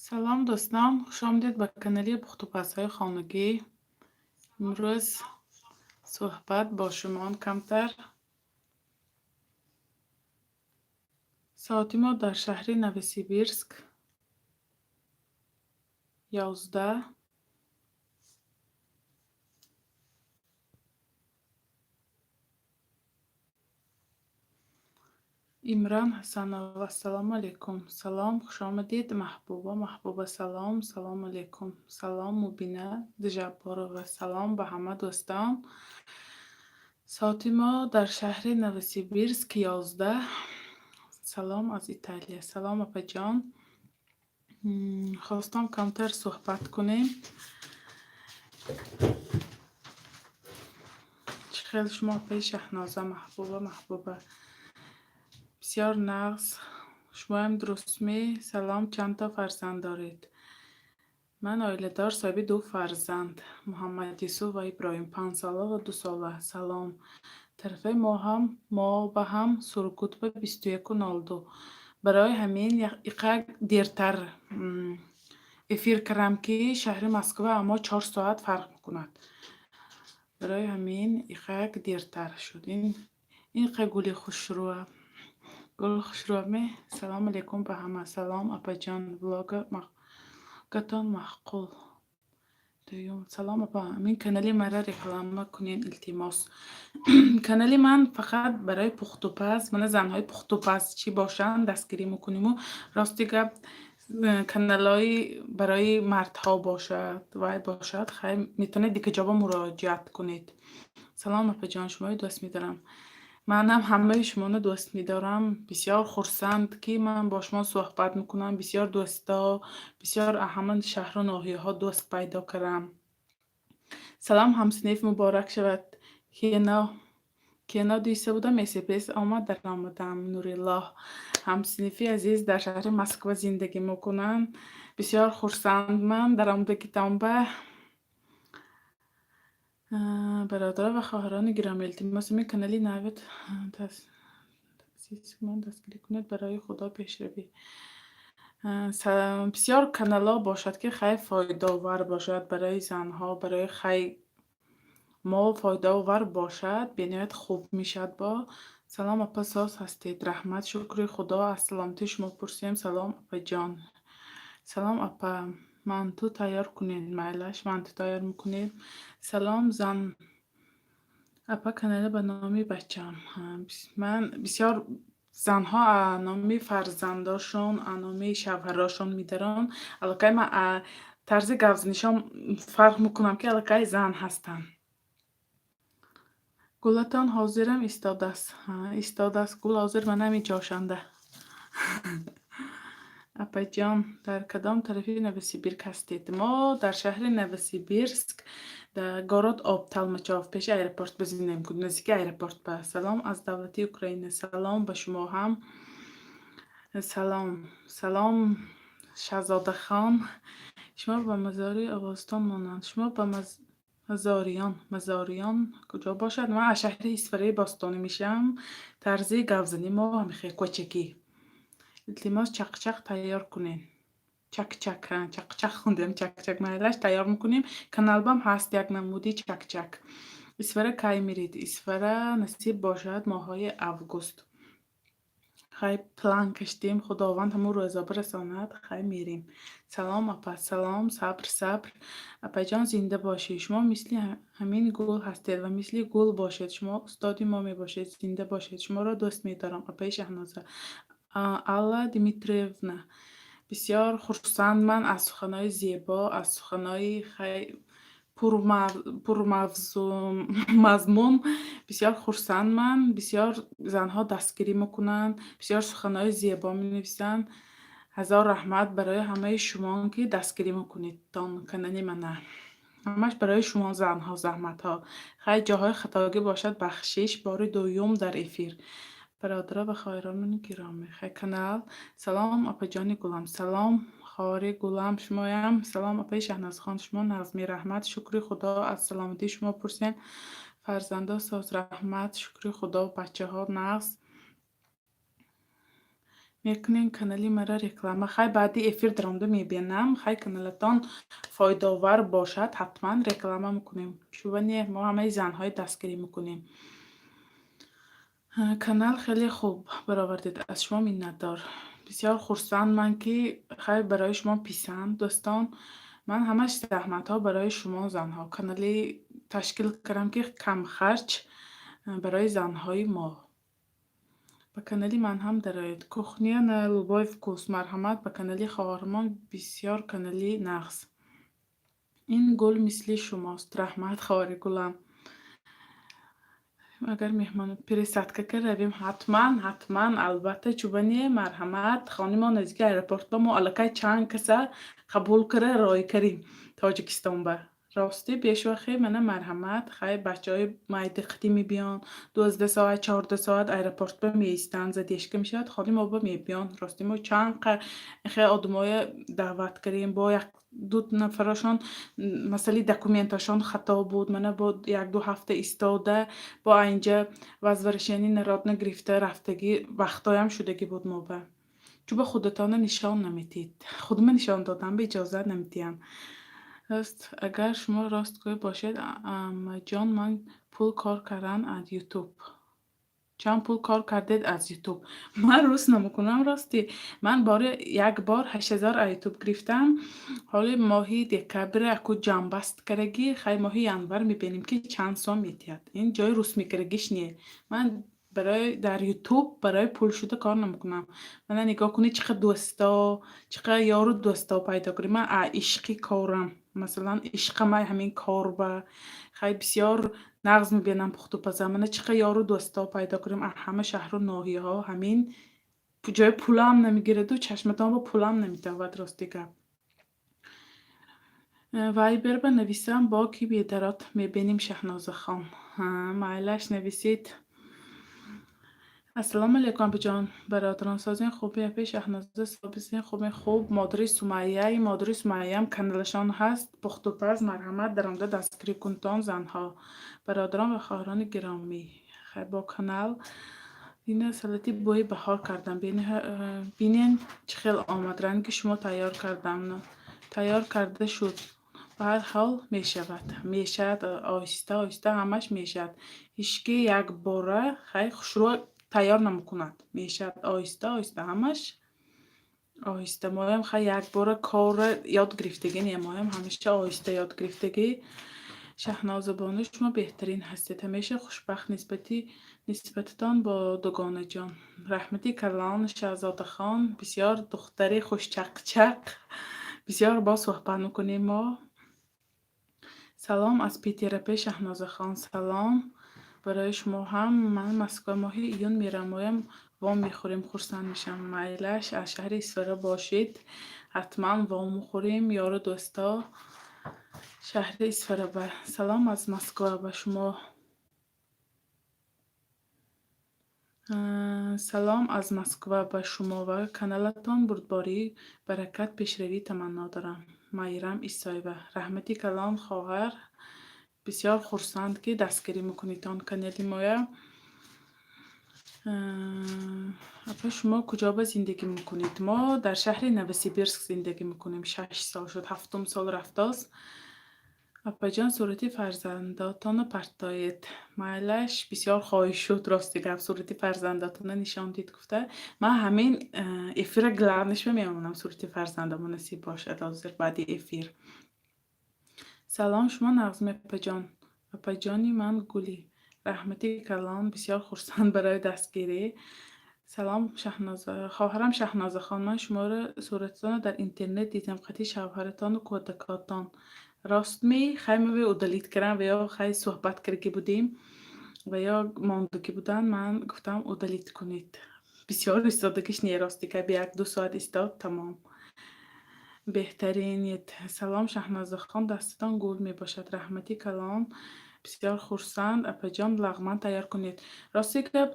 Салом, дӯстон, хушомадед ба канали Пухтупазҳои хонагӣ. Имрӯз суҳбат бо шумон камтар. Соати мо дар шаҳри Новосибирск 11. Имрон Ҳасанов, ассалому алайкум. Салом, хушомадед, Маҳбуба. Маҳбуба, салом, салому алайкум. Салом, Мубина Дижабборова. Салом ба ҳама дӯстон. Соати мо дар шаҳри Новосибирск 11. Салом аз Италия. Салом, апаҷон. Хостам камтар суҳбат кунем. Чӣ хел шумо, апаи Шаҳноза, Маҳбуба, Маҳбуба? Бисёр нағз. Шумоям дурустме? Салом, чандто фарзанд доред? Ман оиладор, соҳиби ду фарзанд, Муҳаммад Юсуф ва Иброҳим, 5-сола ва 2-сола. Салом. Тарафаи мо ҳам мо ба ҳам Сургут ба 21:02. Барои ҳамин иқак дертар эфир кардам, ки шаҳри Москва аммо 4 соат фарқ мекунад. Барои ҳамин иқак дертар шуд. Ин қа гули хушрӯа. Гул хушрӯаме? Салом алейкум ба ҳама. Салом, апаҷон, влогатон маъқул. Дуюм. Салом, апа. Ҳамин канали мара реклама кунед, илтимос. Канали ман фақат барои пухтупаз, мана занҳои пухтупаз чӣ бошанд, дастгирӣ мекуниму. Рости гап, каналҳои барои мардҳо бошад, вай бошад, хай метавонед дигар ҷоба муроҷиат кунед. Салом, апаҷон, шуморо дӯст медорам. Манам ҳамаи шуморо дӯст медорам. Бисёр хурсанд, ки ман бо шумо суҳбат мекунам. Бисёр дӯсто, бисёр ҳама шаҳру ноҳияҳо дӯст пайдо кардам. Салом, ҳамсинф, муборак шавад. Кено кено диса будам, СПС омад, даромадам. Нуриллоҳ, ҳамсинфи азиз, дар шаҳри Москва зиндагӣ мекунанд. Бисёр хурсанд ман даромадагитон ба. Бародарон ва хоҳарони гиромӣ, илтимос, ҳамин канали навит таъсис дастгирӣ кунед, барои Худо пешравӣ. Бисёр каналҳо бошад, ки хай фоидаовар бошад барои занҳо, барои хай мо фоидаовар бошад, бениҳоят хуб мешавад бо. Салом, апа, соз ҳастед? Раҳмат, шукри Худо, аз саломатии шумо пурсем. Салом, апаҷон. Салом, апа, манту тайёр кунед. Майлаш, манту тайёр мекунем. Салом, зан апа, канале ба номи бачам. Ман бисёр занҳо номи фарзандошон, номи шавҳарошон медаранд. Аллакай ман тарзи гапзанишон фарқ мекунам, ки аллакай зан ҳастанд. Гулатон ҳозирам истодааст. Истодааст гул ҳозир ман ҳамин ҷошанда. Апаҷон, дар кадом тарафи Новосибирск ҳастед? Мо дар шаҳри Новосибирск, дар город Обь, Толмачёв, пеши аэропорт бизинем, наздики аэропорт ба. Салом аз давлати Украина. Салом ба шумо ҳам. Салом, салом, Шаҳзодахон. Шумо ба мазори овозтон монанд. Шумо ба Мазориён, Мазориён куҷо бошад? Ман аз шаҳри Исфараи бостонӣ мешавам. Тарзи гапзанӣ мо ҳамихел кӯчакӣ. Илтимос, чақчақ тайёр кунед. Чакчак, чақчақ хондем, чакчак, майлаш, тайёр мекунем. Каналбам ҳаст як намуди чакчак. Исфара кай меред? Исфара насиб бошад, моҳҳои август. Хай, план кашидем, Худованд ҳамон рӯза бирасонад, хай мерем. Салом, апа, салом, сабр, сабр. Апаҷон, зинда бошед. Шумо мисли ҳамин гул ҳастед ва мисли гул бошед. Шумо устоди мо мебошед. Зинда бошед. Шуморо дӯст медорам, апаи Шаҳноза. Алла Дмитриевна, бисёр хурсанд ман аз суханҳои зебо, аз суханҳои хай пурмазмун бисёр хурсанд ман. Бисёр занҳо дастгирӣ мекунанд, бисёр суханҳои зебо менависанд. Ҳазор раҳмат барои ҳамаи шумо, ки дастгирӣ мекунед канали мана. Ҳамаш барои шумо занҳо заҳматҳо. Хай, ҷоҳои хатогӣ бошад, бахшиш, бори дуюм дар эфир. Бародаро ва хоҳарони гиромӣ, хай канал. Салом, апаҷони гулам. Салом, хоҳари гулам, шумоям. Салом, апаи Шаҳнозхон, шумо нағзми? Раҳмат, шукри Худо, аз саломатии шумо пурсем. Фарзандо соз? Раҳмат, шукри Худо, бачаҳо нағз. Мекунем канали мара реклама. Хай, баъди эфир даромада мебинам. Хай, каналатон фоидаовар бошад, ҳатман реклама мекунем. Чува не, мо ҳамаи занҳои дастгирӣ мекунем. Канал хеле хуб баровардед, аз шумо миннатдор. Бисёр хурсанд ман, ки хай, барои шумо писанд, дӯстон. Ман ҳамаш заҳматҳо барои шумо, занҳо, канали ташкил кардам, ки камхарҷ барои занҳои мо. Ба канали ман ҳам дароед. Кухня на любой вкус. Марҳамат ба канали хоҳармон, бисёр канали нағз. Ин гул мисли шумост. Раҳмат, хоҳари гулам. Агар меҳмон пересадка ка равем, ҳатман, ҳатман, албатта, чуба не, марҳамат. Хони мо наздики аэропорт ба, мо аллакай чанд каса қабул кара роҳӣ карем Тоҷикистон ба. Ростӣ, бешӯхӣ, мана, марҳамат. Хай, бачаҳои майди қитӣ мебиён, 12 соат, 14 соат аэропорт ба меистанд, задержка мешавад, хони мо ба мебиён. Ростӣ, мо чанд хе одамое даъват кардем, бо як ду нафарошон масъалаи документашон хато буд. Мана, бо як-ду ҳафта истода, бо айнҷа возвращение народно гирифта рафтагӣ вақтҳоям шудагӣ буд мо ба. Чӯба худатонро нишон наметиҳед. Худма нишон додан ба иҷозат намедиҳам. Рост, агар шумо ростгӯй бошед, аммаҷон, ман пул кор кардан аз Ютуб. Чанд пул кор кардед аз Ютуб? Ман рӯз намекунам, ростӣ. Ман бори як бор 8000 аз Ютуб гирифтам. Ҳоли моҳи декабр аку ҷамъбаст карагӣ, хай, моҳи январ мебинем, ки чанд сом метиҳад. Ин ҷои рӯзмекарагиш не. Ман барои дар Ютуб барои пул шуда кор намекунам. Мана, нигоҳ кунед, чӣ қадр дӯсто, чӣ қадр ёру дӯсто пайдо кардем. Ман ишқи корам. Масалан, ишқамай ҳамин кор ба. Хай, бисёр нағз мебинам пухтупазам. Мана, чӣ қадр ёру дӯсто пайдо кардем аз ҳама шаҳру ноҳияҳо. Ҳамин ҷои пулам намегираду чашматон ба пулам наметавад, рости гап. Вайбер ба нависам, бо ки бедарот мебинем, Шаҳнозахон. Майлаш, нависед. Ассалому алайкум, абуҷон, бародарон, созин, хубе, апи Шаҳноза, собисин, хубе, хуб. Модари Сумайя, модари Сумайям каналашон ҳаст, пухтупаз, марҳамат, даромада дастгирӣ кунтон, занҳо. Бародарон ва хоҳарони гиромӣ. Хай, бо канал ина салати бӯи баҳор кардам. Бинен, чӣ хел омад. Ранги шумо тайёр кардам. Тайёр карда шуд. Ба ҳар ҳол мешавад. Мешавад, оҳиста оҳиста ҳамаш мешавад. Ҳички якбора хай хушрӯ тайёр намекунад. Мешавад оҳиста оҳиста ҳамаш. Оҳиста. Моям хай якбора корро ёд гирифтагӣ не, моям ҳамеша оҳиста ёд гирифтагӣ. Шаҳнозабону, шумо беҳтарин ҳастед. Ҳамеша хушбахт нисбати нисбататон бо дугонаҷон. Раҳмати калон, Шаҳзодахон, бисёр духтари хушчақчақ. Бисёр боз суҳбат мекунем мо. Салом аз Питер, апи Шаҳнозахон. Салом барои шумо ҳам. Ман Москва моҳи июн меравам. Моям вом мехӯрем, хурсанд мешавам. Майлаш, аз шаҳри Исфара бошед. Ҳатман вом мехӯрем, ёру дӯсто. Шаҳри Исфара ба. Салом аз Москва ба шумо. Салом аз Москва ба шумо ва каналатон, бурдборӣ, баракат, пешравӣ таманно дорам. Майрам Исоева. Раҳмати калон, хоҳар. Бисёр хурсанд, ки дастгирӣ мекунедтон канали моя. Апа, шумо куҷо ба зиндагӣ мекунед? Мо дар шаҳри Новосибирск зиндагӣ мекунем. 6 сол шуд, ҳафтум сол рафтост. Апаҷон, сурати фарзандотонро партоед. Майлаш, бисёр хоҳиш шуд, рости гап, сурати фарзандотонро нишон дид гуфта. Ман ҳамин эфира главный ш мемонам, сурати фарзандомо, насиб бошад, ҳозир баъди эфир. Салом, шумо нағзми, апаҷон? Апаҷони ман гулӣ. Раҳмати калон, бисёр хурсанд барои дастгирӣ. Салом, Шаҳноза, хоҳарам Шаҳнозахон, ман шуморо сурататонро дар интернет дидам қати шавҳаратону кӯдакотон. Ростми? Хай, ма удалить кардам ва ё хай суҳбат кардагӣ будем ва ё мондагӣ буданд, ман гуфтам, удалить кунед. Бисёр истодагиш не, рости гап, 1-2 соат истод, тамом. Беҳтаринед. Салом, Шаҳнозахон, дастатон гул мебошад. Раҳмати калон, бисёр хурсанд. Апаҷон, лағман тайёр кунед. Рости гап,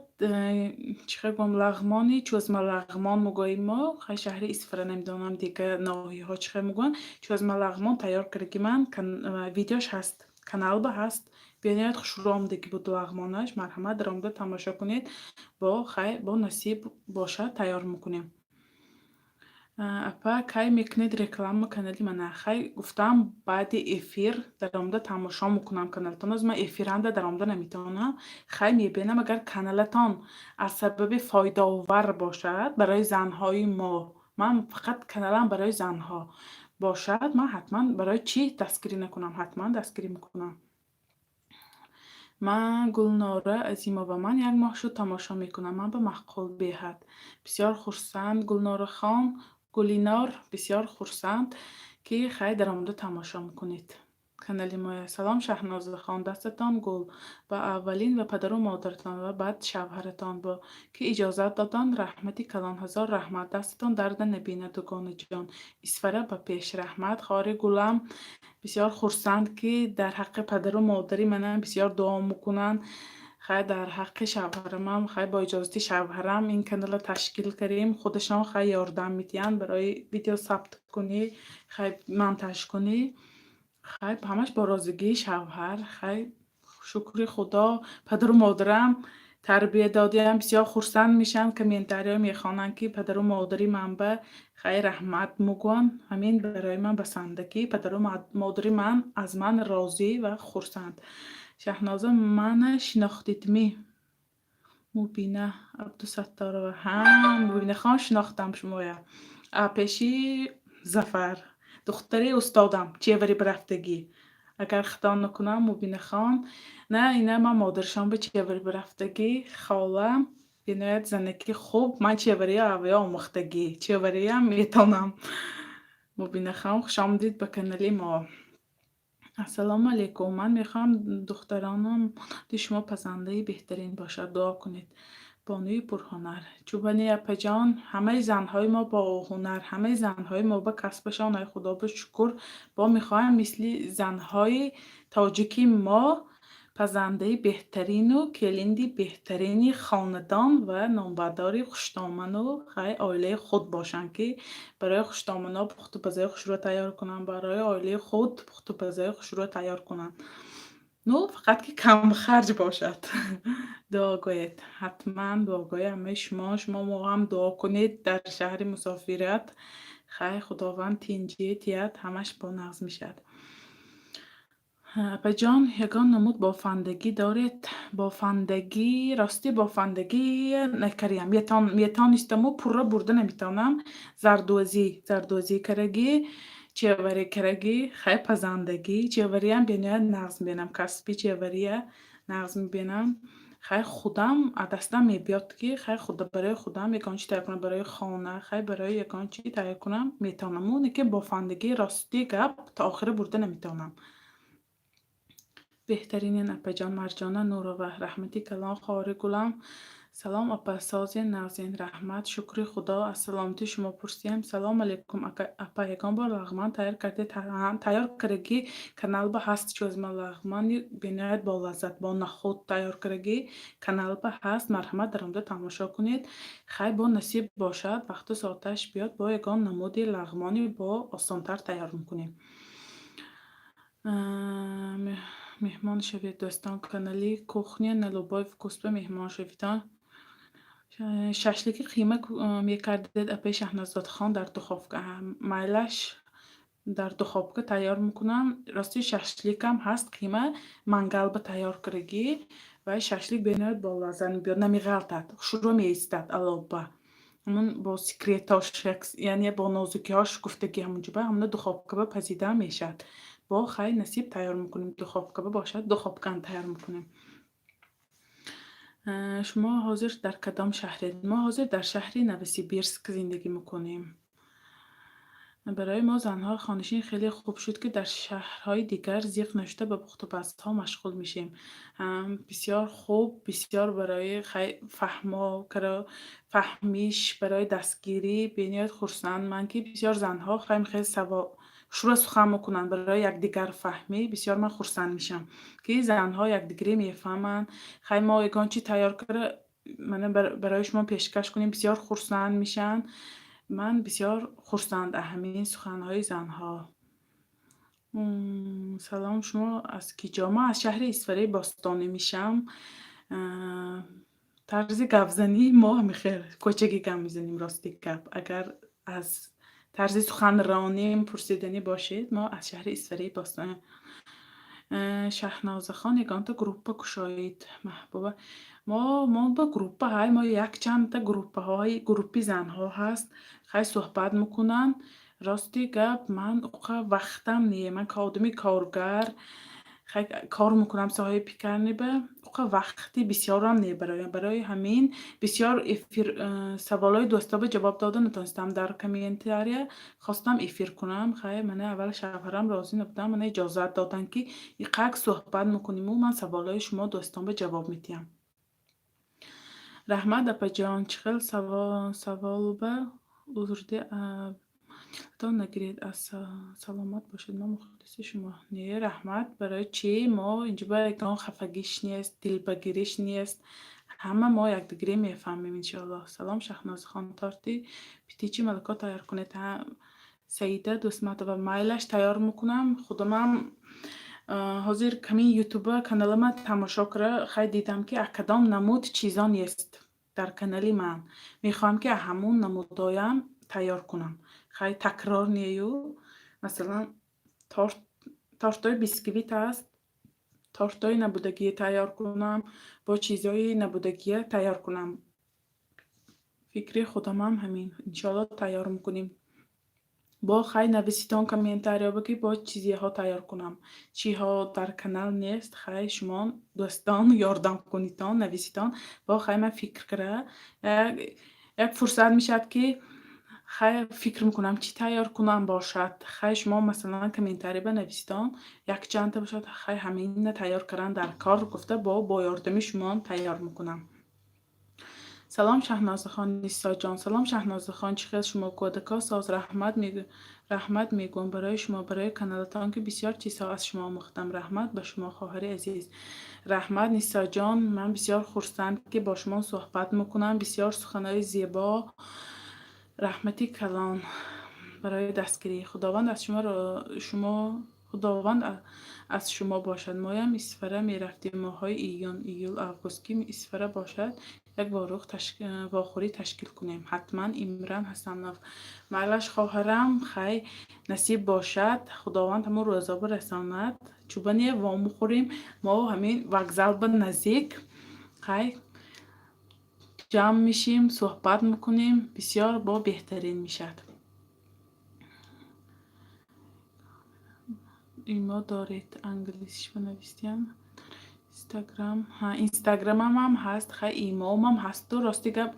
чӣ хел гӯям, лағмони чӯзма лағмон мегӯем мо, хай, шаҳри Исфара, намедонам, дигар ноҳияҳо чӣ хел мегӯянд. Чӯзма лағмон тайёр кардаги ман, видеош ҳаст, каналба ҳаст. Бениҳоят хушрӯ омадагӣ буд лағмонаш. Марҳамат, даромада тамошо кунед. Бо хай, бо насиб бошад, тайёр мекунем. Апа, кай мекунед реклама канали мана? Хай, гуфтам, баъди эфир даромада тамошо мекунам каналатон. Оз ман эфиранда даромада наметавонам. Хай, мебинам, агар каналатон аз сабаби фоидаовар бошад барои занҳои мо, ман фақат каналам барои занҳо бошад, ман ҳатман, барои чӣ дастгирӣ накунам, ҳатман дастгирӣ мекунам. Ман Гулнора Азимова, ман як моҳ шуд тамошо мекунам, ман ба маъқул беҳад. Бисёр хурсанд, Гулнорахон, Гулинор, бисёр хурсанд, ки хай даромада тамошо мекунед канали моя. Салом, Шаҳнозахон, дастатон гул, ба аввалин ба падару модаратон ва баъд шавҳаратон, бо ки иҷозат доданд, раҳмати калон, ҳазор раҳмат, дастатон дарда набинад, дугонаҷон, Исфара ба пеш, раҳмат, хори гулам. Бисёр хурсанд, ки дар ҳаққи падару модари манам бисёр дуо мекунанд. Хай, дар ҳаққи шавҳарамам, хай, бо иҷозати шавҳарам ин каналро ташкил кардем. Худашон хай ёрдам медиҳанд барои видео сабт кунӣ, хай, монтаж кунӣ. Хай, ҳамаш бо розигии шавҳар. Хай, шукри Худо, падару модарам тарбия додиам, бисёр хурсанд мешаванд, комментариҳо мехонанд, ки падару модари ман ба хай раҳмат мегӯянд. Ҳамин барои ман басанда, ки падару модари ман аз ман розӣ ва хурсанд. Шаҳноза, мана шинохтидмӣ? Мубина Абдусатторова. Ҳа, Мубинахон, шинохтам шумоя. Пеши Зафар, духтари устодам, чевари бирафтагӣ. Агар хато накунам, Мубинахон. На, ина ман модаршон ба чевари бирафтагӣ, холам, бениҳоят занаки хуб. Ман чевариё авваё омӯхтагӣ. Чевариям метонам. Мубинахон, хушомадид ба канали мо. Ассалому алайкум. Ман мехоҳам духтаронам монанди шумо пазандаи беҳтарин бошад. Дуо кунед. Бонуи пурҳунар. Чӯбани апаҷон, ҳамаи занҳои мо боҳунар, ҳамаи занҳои мо ба касбашон, ай Худо ба шукр, бо мехоҳам мисли занҳои тоҷики мо пазандаи беҳтарину келинди беҳтарини хонадон ва номбардори хуштоману хай оилаи худ бошанд, ки барои хуштоманҳо пухтупазои хушрӯ тайёр кунанд, барои оилаи худ пухтупазои хушрӯ тайёр кунанд. Ну, фақат ки камхарҷ бошад. Дуо гӯед. Ҳатман дуогӯи ҳамаи шумо. Шумо мо ҳам дуо кунед дар шаҳри мусофират. Хай, Худованд тинҷӣ диҳад, ҳамаш бо нағз мешавад. Апаҷон, ягон намуд бофандагӣ доред? Бофандагӣ, ростӣ, бофандагӣ накардиям. Метонистаму пурра бурда наметавонам. Зардӯзӣ, зардӯзӣ карагӣ, чеварӣ карагӣ, хай, пазандагӣ. Чевариам бениҳоят нағз мебинам. Касби чевария нағз мебинам. Хай, худам аз дастам мебиёд, ки хай барои худам ягон чӣ тайёр кунам, барои хона, хай, барои ягон чӣ тайёр кунам метавонаму, лекин бофандагӣ, ростӣ гап, то охира бурда наметавонам. Беҳтаринен, апаҷон. Марҷона Нурова, раҳмати калон, хоҳари гулам. Салом, апа, созен, нағзен, раҳмат, шукри Худо, аз саломатии шумо пурсием. Салом алейкум, апа, ягон бор лағман тайёр кардед? Тайёр кардагӣ, каналба ҳаст, чӯзма лағмани бениҳоят болаззат, бо нахӯд тайёр кардагӣ, каналба ҳаст, марҳамат, даромада тамошо кунед. Хай, бо насиб бошад, вақту соаташ биёд, бо ягон намуди лағмони бо осонтар тайёр мекунем. Меҳмон шавед, дӯстон, канали «Кухня на любой вкус» ба меҳмон шаведон. Шашлики қима мекардед, апаи Шаҳнозодхон, дар духовка? Майлаш, дар духовка тайёр мекунам. Рости, шашликам ҳаст, қима мангалба тайёр кардагӣ ва шашлик бениҳоят болаззат мебиёд, намеғалтад, хушрӯ меистад алобба. Ҳамун бо секретош, яъне бо нозукиҳош гуфтагӣ, ҳамунҷоба ҳамуна духовкаба пазида мешавад. Бо хай, насиб, тайёр мекунем, духовкаба бошад, духовкаам тайёр мекунем. Шумо ҳозир дар кадом шаҳред? Мо ҳозир дар шаҳри Новосибирск зиндагӣ мекунем. Барои мо занҳои хонашин хеле хуб шуд, ки дар шаҳрҳои дигар зиқ нашуда ба пухтупазҳо машғул мешем. Бисёр хуб, бисёр барои фаҳмо, фаҳмиш, барои дастгирӣ бениҳоят хурсанд ман, ки бисёр занҳо хеле шӯра сухан мекунанд барои якдигарфаҳмӣ. Бисёр ман хурсанд мешавам, ки занҳо якдигарӣ мефаҳманд. Хай, мо ягон чӣ тайёр карда мана барои шумо пешкаш кунем, бисёр хурсанд мешаванд. Ман бисёр хурсанд аз ҳамин суханҳои занҳо. Салом, шумо аз киҷо? Ман аз шаҳри Исфараи Бостонӣ мешавам. Тарзи гапзании мо ҳамихел кӯчагӣ гап мезанем, рости гап. Агар аз Тарзи суханроним пурсиданӣ бошед, мо аз шаҳри Исфараи бостон. Шаҳнозахон, ягонта группа кушоед, Маҳбуба. Мо ба группа ҳай, мо якчандта группаҳои, группи занҳо ҳаст, хай, суҳбат мекунанд. Рости гап, ман уқа вақтам не, ман одами коргар, хай, кор мекунам соҳаи пекарня ба, уқа вақти бисёрам не бароям. Барои ҳамин бисёр эфир, саволҳои дӯстоба ҷавоб дода натонистам дар комментария. Хостам эфир кунам, хай, мана аввал шавҳарам розӣ набудам, мана иҷозат доданд, ки иқак суҳбат мекуниму ман саволҳои шумо дӯстонба ҷавоб медиҳам. Раҳмат, апаҷон, чӣ хел саволба узрде нагиред, саломат бошед, ман мухлиси шумо. Не, раҳмат, барои чӣ? Мо инҷо ба ягон хафагиш нест, дилбагириш нест. Ҳама мо якдигарӣ мефаҳмем, иншоаллоҳ. Салом, Шаҳнозахон, торти птичье молоко тайёр кунед. Саида Дӯстматова, майлаш, тайёр мекунам. Худамам ҳозир ками ютуба каналама тамошо кара, хай, дидам, ки кадом намуд чизо нест дар канали ман. Мехоҳам, ки ҳамун намудоям тайёр кунам. Хай, такрор нею, масалан, торт, тортҳои бисквит аст, тортҳои набудагие тайёр кунам, бо чизҳои набудагие тайёр кунам. Фикри худамам ҳамин. Иншоалло, тайёр мекунем. Бо, хай, нависитон комментарияба, ки бо чизеҳо тайёр кунам. Чиҳо дар канал нест, хай, шумо дӯстон ёрдам кунитон, нависитон. Бо, хай, ман фикр кара, як фурсат мешавад, ки, хай, фикр мекунам, чӣ тайёр кунам бошад. Хай, шумо, масалан, комментария нависитон, якчандта бошад, хай, ҳамина тайёр кардан дар кор гуфта, бо ёрдами шумо тайёр мекунам. Салом, Шаҳнозахон, Нисоҷон. Салом, Шаҳнозахон, чӣ хел шумо, кӯдако соз? Раҳмат мегӯям барои шумо, барои каналатон, ки бисёр чизҳо аз шумо омӯхтам. Раҳмат ба шумо, хоҳари азиз. Раҳмат, Нисоҷон, ман бисёр хурсанд, ки бо шумо суҳбат мекунам. Бисёр суханҳои зебо. Раҳмати калон барои дастгирӣ. Худованд аз шумо, Худованд аз шумо бошад. Моям Исфара мерафтем моҳҳои июн, июл, август, ки Исфара бошад, як вохӯрӣ ташкил кунем. Ҳатман, Имран Ҳасанов. Майлаш, хоҳарам, хай, насиб бошад, Худованд ҳамон рӯзо бирасонад. Чӯбане вомехӯрем, мо ҳамин вокзал ба наздик, хай, ҷамъ мешим, суҳбат мекунем, бисёр бо беҳтарин мешавад. Имо доред, англисиш банависиям. Инстаграм, инстаграмамам ҳаст, хай, имомам ҳасту. Рости гап,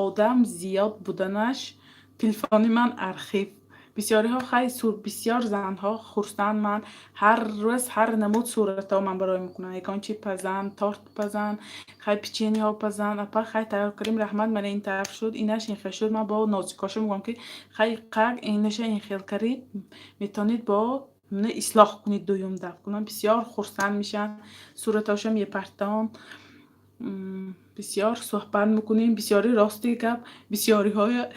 одам зиёд буданаш, телефони ман архив. Бисёриҳо, хай, бисёр занҳо хурсанд, ман ҳар рӯз ҳар намуд суратҳо ман барои мекунам. Ягон чи пазан, торт пазан, хай, печеньеҳо пазан, апа, хай, тайёр кардем, раҳмат, мана ин тараф шуд, инаш ин хел шуд. Ман бо нозикошо мегӯям, ки, хай, қак инаша ин хел карид, метавонед бо ислоҳ кунед дуюм дафъ кунам. Бисёр хурсанд мешаванд, суратҳошо мепартон, бисёр суҳбат мекунем. Бисёри, рости гап, бисёриҳоя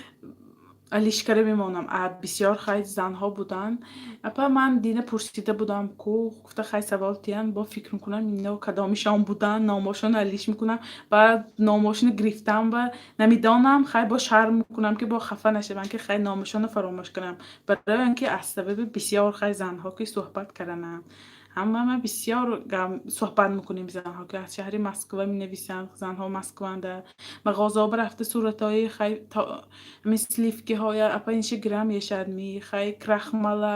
алишкара мемонам. Бисёр, хай, занҳо буданд. Апа, ман дина пурсида будам ку, гуфта, хай, савол тиям, бо фикр мекунам, ино кадомишон буданд, номошонро алиш мекунам. Баъд номошонро гирифтам ва намедонам, хай, бо шарм мекунам, ки бо хафа нашаванд, ки, хай, номашонро фаромӯш кунам. Барои он ки аз сабаби бисёр, хай, занҳо ки суҳбат кардананд. Ҳама ма бисёр суҳбат мекунем, занҳо ки аз шаҳри Москва менависанд, занҳо Москванда. Мағозаҳо рафта, суратҳои, хай, ҳамин сливкиҳоя, апа, инша гирам мешавад ми, хай, крахмала,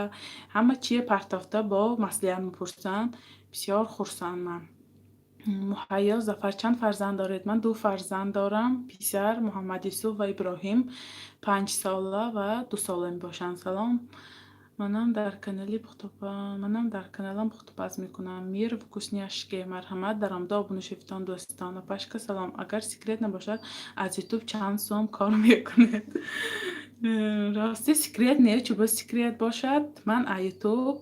ҳама чие партофта бо маслиҳат мепурсанд. Бисёр хурсандман. Муҳайё Зафар, чанд фарзанд доред? Ман ду фарзанд дорам, писар Муҳаммадюсуф ва Иброҳим, 5 сола ва 2 сола мебошанд. Салом, манам дар каналам пухтупаз мекунам. Мир вкусняшки, марҳамат, даромада обуна шавитон, дӯстон. Апашка, салом. Агар секрет набошад, аз ютуб чанд сом кор мекунед? Рости, секрет не, чӯба секрет бошад. Ман аз ютуб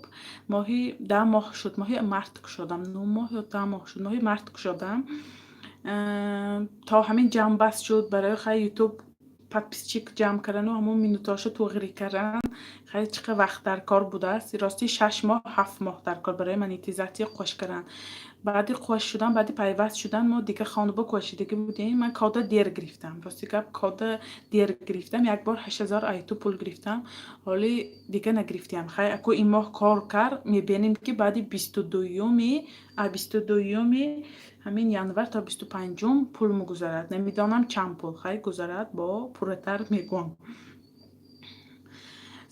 моҳи 10 моҳ шуд, моҳи март кушодам, 9 моҳ ё 10 моҳ шуд, моҳи март кушодам. То ҳамин ҷамъбаст шуд, барои, хай, ютуб подписчик ҷамъ кардану ҳамон минутаҳошо туғрӣ кардан, хеле чӣ қадр вақт дар кор будааст. Рости, 6 моҳ, 7 моҳ дар кор барои монетизатсия қош кардан. Баъди қувваш шудан, баъди пайваст шудан мо дига хонуба кӯшидагӣ будем. Ман кода дер гирифтам. Рости гап, кода дер гирифтам. Як бор 8000 айту пул гирифтам. Ҳоли дига нагирифтиям. Хай, аку ин моҳ кор кард, мебинем, ки баъди 22-юми ҳамин январ то 25-ум пул мегузарад. Намедонам, чанд пул. Хай, гузарад, бо пурратар мегӯям.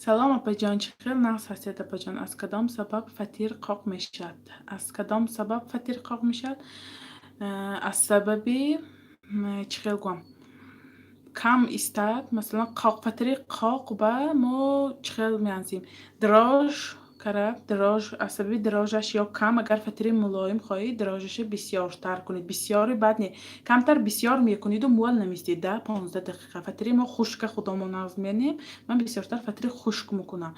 Салом, апаҷон, чӣ хел нағз ҳастед, апаҷон? Аз кадом сабаб фатир қоқ мешавад? Аз кадом сабаб фатир қоқ мешавад? Аз сабаби, чӣ хел гӯям, кам истад. Масалан, қоқ, фатири қоқ ба мо чӣ хел меанзем? Дрожж кара, дрожж, аз сабаби дрожжаш ё кам. Агар фатири мулоим хоҳед, дрожжаша бисёртар кунед. Бисёри бад не, камтар бисёр мекуниду муал намистед 10-15 дақиқа. Фатири мо хушка, худомон нағз менем. Ман бисёртар фатири хушк мекунам.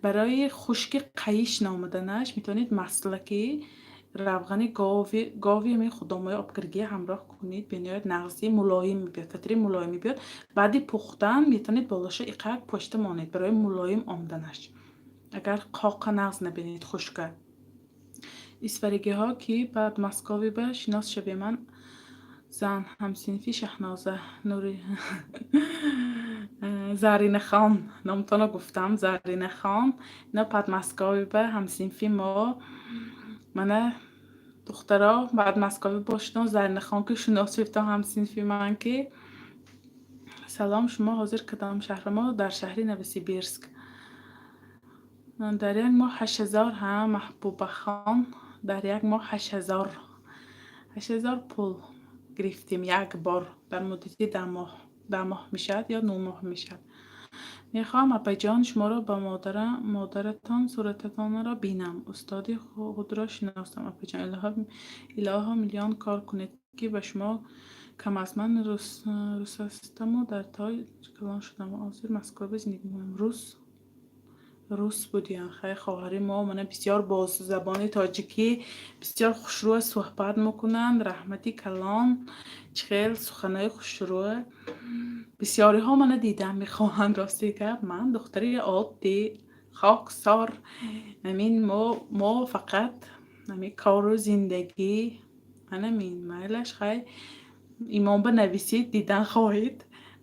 Барои хушки қайиш наомаданаш метавонед маслаки равғани гови ҳамин худомои обкиргия ҳамроҳ кунед. Бениҳоят нағзи мулоим мебиёд, фатири мулоим мебиёд. Баъди пухтан метавонед болоша иқак пошта монед барои мулоим омаданаш, агар қоқа нағз набинед, хушка. Исфаригиҳо ки Подмосковье ба шинос шавем. Ман зан ҳамсинфи Шаҳноза Нури Заринахон, номтонро гуфтам, Заринахон. Ино Подмосковье ба ҳамсинфи мо. Мана, духтаро, Подмосковье бошедон, Заринахон ки шинос шудтон, ҳамсинфи ман ки. Салом, шумо ҳозир кадом шаҳр? Мо дар шаҳри Новосибирск. Дар як моҳ 8000. Ҳа, Маҳбубахон, дар як моҳ 8000, 8000 пул гирифтем як бор дар муддати 10 моҳ. 10 моҳ мешавад ё 9 моҳ мешавад. Мехоҳам, апаҷон, шуморо ба модаратон сурататонро бинам. Устоди худро шиносам, апаҷон. Илоҳо, миллион кор кунед, ки ба шумо кам аст. Ман русастаму дар той калон шудам. Ҳозир Москва зиндагӣ мекунам. Рус будиян. Хай, хоҳари мо мана бисёр бо забони тоҷикӣ бисёр хушрӯ суҳбат мекунанд. Раҳмати калон, чӣ хел суханои хушрӯ. Бисёриҳо мана дидан мехоҳанд, рости гап. Ман духтари оддӣ, хоксор. Ҳамин мо фақат ҳамин кору зиндагӣ, ҳанамин. Майлаш, хай, имонба нависед, дидан хоҳед,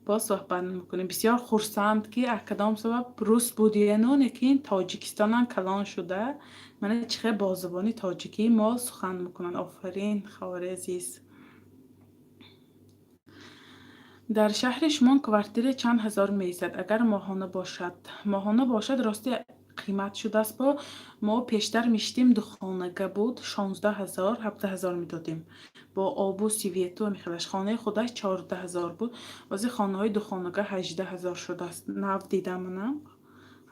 боз суҳбат мекунем. Бисёр хурсанд, ки аз кадом сабаб рус будияну, лекин Тоҷикистонам калон шуда, мана чӣ хел бо забони тоҷикӣ мо сухан мекунанд. Офарин, хоҳари азиз. Дар шаҳри шумо квартира чанд ҳазор меистад, агар моҳона бошад? Моҳона бошад, рости, қимат шудааст. Бо мо пештар мешидем, духонага буд, 16 000, 17 000 медодем бо обу свету мехелаш. Хонаи худаш 14 000 буд. Ҳозир хонаҳои духонага 18 000 шудааст. Нав дидам, манам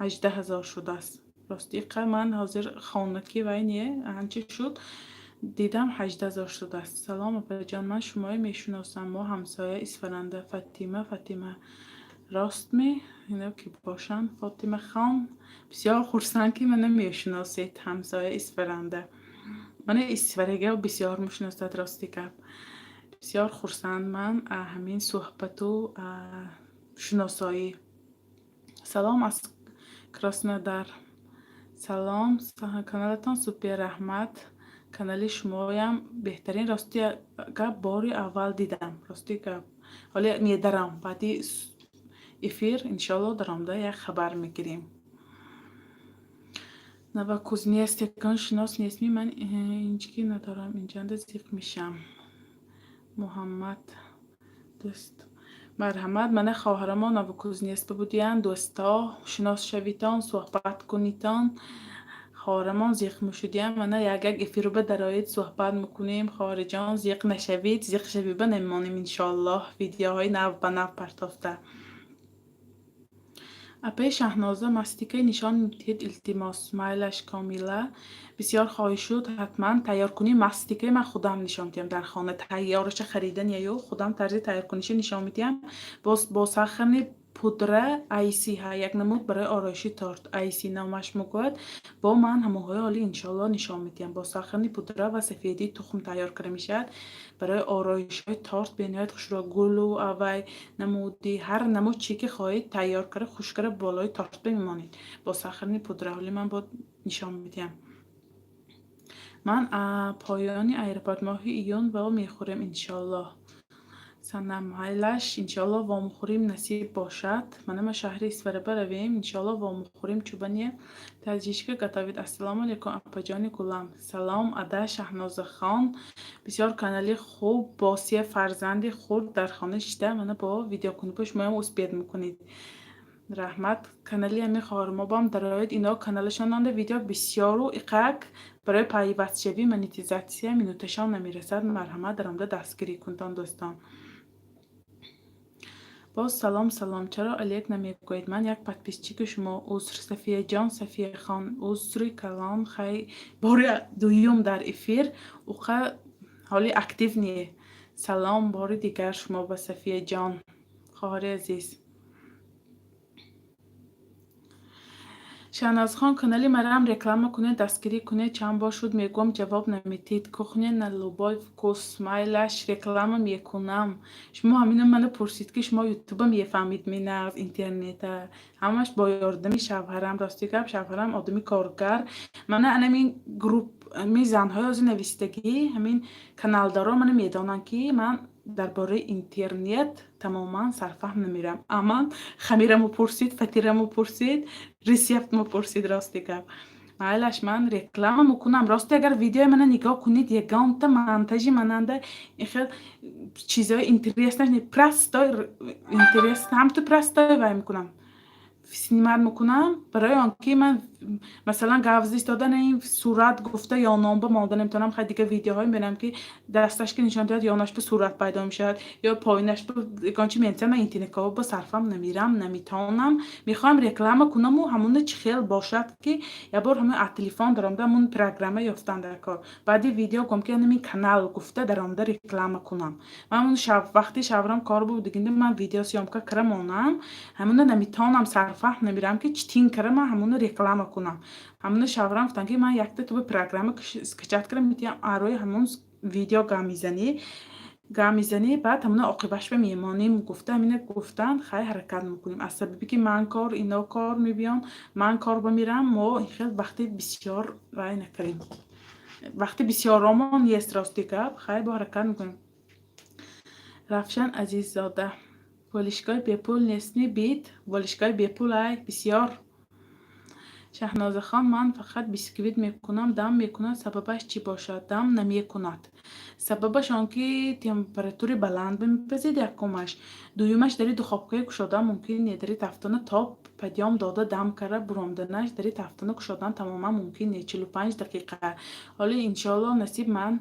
18 000 шудааст. Рости, ман ҳозир хонаки вай не, анча шуд, дидам, 18 000 шудааст. Салом, апаҷон, ман шуморо мешиносам, мо ҳамсоя, Исфаранда Фатима. Фатима, ростме? Ино ки бошанд, Фотимахон, бисёр хурсанд, ки мана мешиносед, ҳамсоя Исфаранда. Мана исфарага бисёр мешиносад, рости гап. Бисёр хурсанд ман ҳамин суҳбату шиносоӣ. Салом аз Краснодар. Салом, каналатон супер, раҳмат. Канали шумоям беҳтарин. Рости гап, бори аввал дидам, рости гап. Ҳоле медарам, баъди эфир, иншоалло, даромада як хабар мегирем. Новокузнецк ягон шинос нестми? Ман инчки надорам, инҷанда зиқ мешам. Муҳаммад дӯст, марҳамат. Мана, хоҳарамо Новокузнецк будиянд, дӯсто, шинос шавитон, суҳбат кунитон. Хоҳарамон зиқ мешудиям. Мана, як як эфирба дароед, суҳбат мекунем. Хоҳариҷон, зиқ нашавед, зиқ шавиба намемонем, иншоаллоҳ, видеоҳои нав ба нав партофта. Апаи Шаҳноза, мастикаи нишон диҳед, илтимос. Майлаш, Комила, бисёр хоҳиш шуд. Ҳатман тайёркунии мастикаи ман худам нишон медиҳам дар хона. Тайёраша харидан ё худам тарзи тайёркуниша нишон медиҳам. Боз бо сахарный пудра айси ҳа, як намуд барои ороиши торт, айси номаш мегӯяд. Бо ман ҳамонҳои ҳоли, иншоалло, нишон медиҳам. Бо сахарный пудра ва сафедии тухм тайёр карда мешавад. Барои ороишҳои торт бениҳоят хушрӯ, гулу авай намуди, ҳар намуд чӣ ки хоҳед, тайёр карда, хуш карда, болои торт бимонед бо сахарный пудра. Ҳоли ман бо нишон медиҳам. Ман поёни аэропорт, моҳи июн во мехӯрем, иншоллоҳ. Санам, майлаш, иншоллоҳ вомехӯрем, насиб бошад. Мана ма шаҳри Исфара баравем, иншоллоҳ вомехӯрем. Чубане таджичка готовит. Ассалому алайкум, апаҷони гулам. Салом, ада Шаҳнозахон. Бисёр канали хуб, бо се фарзанди хурд дар хона шида, мана бо видеокунипо шумоям успеть мекунед. Раҳмат. Канали ҳамин хоҳармо бам дароед, ино каналашон нонда видео бисёру иқак барои пайвастшавӣ, монетизатсия минуташон намерасад. Марҳамат, даромада дастгирӣ кунтон, дӯстон. Боз салом, салом. Чаро алек намегӯед? Ман як подписчики шумо. Узр, Сафияҷон, Сафияхон, узри калон. Хай, бори дуюм дар эфир, уқа ҳоли актив не. Салом бори дигар шумо ба, Сафияҷон, хоҳари азиз. Шаҳнозхон, канали марам реклама кунед, дастгирӣ кунед. Чанд бор шуд мегӯям, ҷавоб наметиҳед. Кухня на любой вкус. Майлаш, реклама мекунам. Шумо ҳамина мана пурсид, ки шумо ютуба мефаҳмид, мена аз интернета. Ҳамаш бо ёрдами шавҳарам. Рости гап, шавҳарам одами коргар. Мана анамин групп ми занҳои ҳозир навистагӣ, ҳамин каналдоро мана медонанд, ки ман дар бораи интернет тамоман сарфаҳм намерам. Аман хамирамо пурсид, фатирамо пурсид, рецептмо пурсид, рости гап. Майлаш, ман реклама мекунам. Рости, агар видеои мана нигоҳ кунед, ягонта монтажи мананда ихел чизои интереснаш не, простой интерес, ҳамту простой вай мекунам, снимать мекунам, барои он ки ман, масалан, гавз истодан ин сурат гуфта ёномба монда наметавонам. Хай, дигар видеоҳое мебинам, ки дасташ ки нишон диҳад, ёнаш ба сурат пайдо мешавад ё поинаш ба ягон чи менависад. Ман интернеткаҳо ба сарфам намерам, наметавонам. Мехоҳам реклама кунаму ҳамона чӣ хел бошад, ки якбор ҳамон аз телефон даромада, ҳамон программа ёфтан дар кор. Баъди видео гӯям, ки ҳамин канал гуфта даромада реклама кунам. Ман ҳамон вақти шавҳарам кор будагинда, ман видеосъёмка кара монам, ҳамона наметавонам, сарфаҳм намерам, ки читин кара ман ҳамоно реклама кунам. Ҳамона шавҳарам гуфтанд, ки ман якта туба программа скачать кардам, метиҳам, арои ҳамон видео гап мезанӣ, гап мезанӣ, баъд ҳамона оқибашба мемонем гуфта, ҳамина гуфтанд. Хай, ҳаракат мекунем. Аз сабабе ки ман кор, ино кор мебиён, ман кор бамирам, мо хел вақти бисёр вай накардем. Вақти бисёромон нест, рости гап. Хай, бо ҳаракат мекунем. Равшан Азиззода, болишгоҳи бепул нестми? Бит болишгоҳи бепул ай бисёр. Шаҳнозахон, ман фақат бисквит мекунам, дам мекунад, сабабаш чӣ бошад? Дам намекунад. Сабабаш он ки температури баланд мепазид, якумаш. Дуюмаш, дари духовкаи кушодан мумкин не. Дари тафтона то подъём дода, дам карда буромданаш, дари тафтона кушодан тамоман мумкин не, 45 дақиқа. Ҳоли, иншоаллоҳ, насиб, ман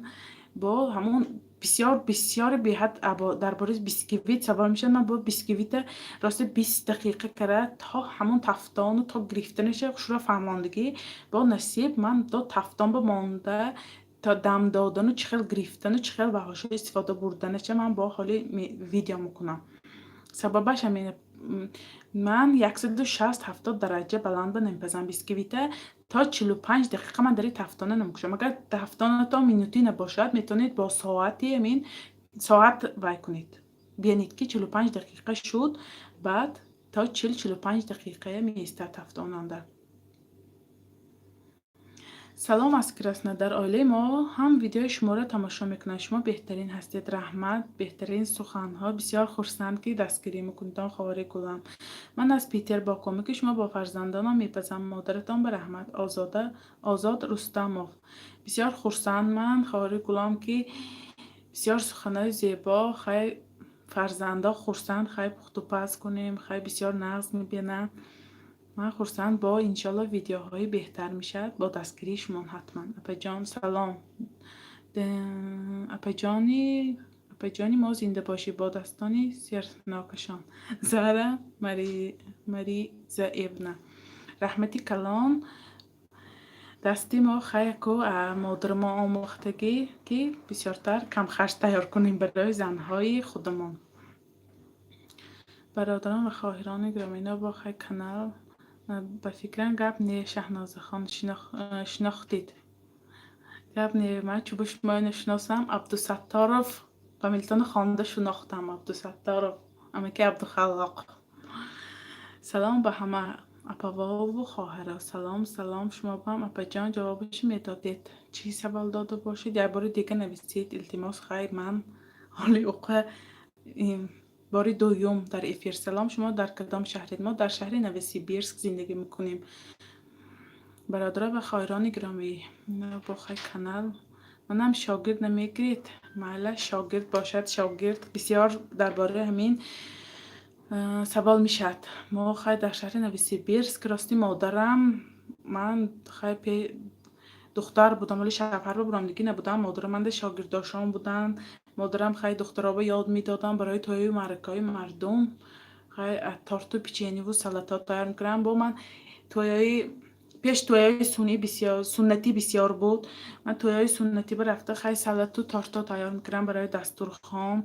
бо ҳамон бисёр бисёри беҳад дар бораи бисквит савол мешавад. Ман бо бисквита рости 20 дақиқа кара то ҳамон тафтону то гирифтанаша хушро фаҳмондагӣ. Бо насиб, ман то тафтон ба монда, то дам додану чӣ хел гирифтану чӣ хел баҳошо истифода бурданаша ман бо ҳоли видео мекунам. Сабабаш ҳамин: ман 160-70 дараҷа баланд ба намепазам бисквита, то 45 дақиқа ман дари тафтона намекушам. Агар тафтонатон минутӣ набошад, метавонед бо соати ҳамин соат вай кунед, бинед, ки 45 дақиқа шуд, баъд то 40-45 дақиқая меистад тафтонанда. Салом аз Краснодар. Оилаи мо ҳам видеои шуморо тамошо мекунанд. Шумо беҳтарин ҳастед. Раҳмат, беҳтарин суханҳо. Бисёр хурсанд, ки дастгирӣ мекунедон, хоҳари гулам. Ман аз Питер бо кӯмаки шумо бо фарзандонам мепазам. Модаратон ба раҳмат. Озода, Озод Рустамов. Бисёр хурсанд ман, хоҳари гулам, ки бисёр суханҳои зебо. Хай, фарзандо хурсанд, хай, пухтупаз кунем, хай, бисёр нағз мебинам. Ман хурсанд, бо иншолло видеоҳои беҳтар мешавад бо дастгирии шумо ҳатман. Апаҷон, салом. Апаҷони, апаҷони мо, зинда бошӣ бо дастони сернокашон. Зара Маризаевна. Раҳмати калон. Дасти мо хаяку модармо омӯхтагӣ, ки бисёртар камхарҷ тайёр кунем барои занҳои худамон. Бародарон ва хоҳирони гиромӣ, бо хай канал ба фикрам гап не, Шаҳнозахон, шинохтид. Гап не, ман чӯба шуморо нашиносам. Абдусатторов, фамилитонро хонда шинохтам. Абдусатторов, амаки Абдухаллоқ. Салом ба ҳама апавову хоҳаро. Салом, салом шумо бам, апаҷон, ҷавобашо медодед. Чӣ савол дода бошед, як бори дига нависед, илтимос. Хайр, ман ҳоли уқа бори дуюм дар эфир. Салом, шумо дар кадом шаҳред? Мо дар шаҳри Новосибирск зиндагӣ мекунем. Бародаро ва хоҳарони гиромӣ, бохай канал манам шогирд намегиред? Майла, шогирд бошад, шогирд. Бисёр дар бораи ҳамин савол мешавад. Мо хай дар шаҳри Новосибирск. Рости, модарам, ман хай духтар будам, вале шавҳар бабурамдагӣ набудам. Модарам манда шогирдошон буданд. Модарам хай духтароба ёд медодам, барои тӯю маъракаҳои мардум хай торту печеньеву салатҳо тайёр мекунам. Бо ман тӯёи пеш, тӯёи суннӣ бисёр, суннатӣ бисёр буд. Ман тӯёи суннатӣ рафта, хай салату тортҳо тайёр мекунам барои дастурхон.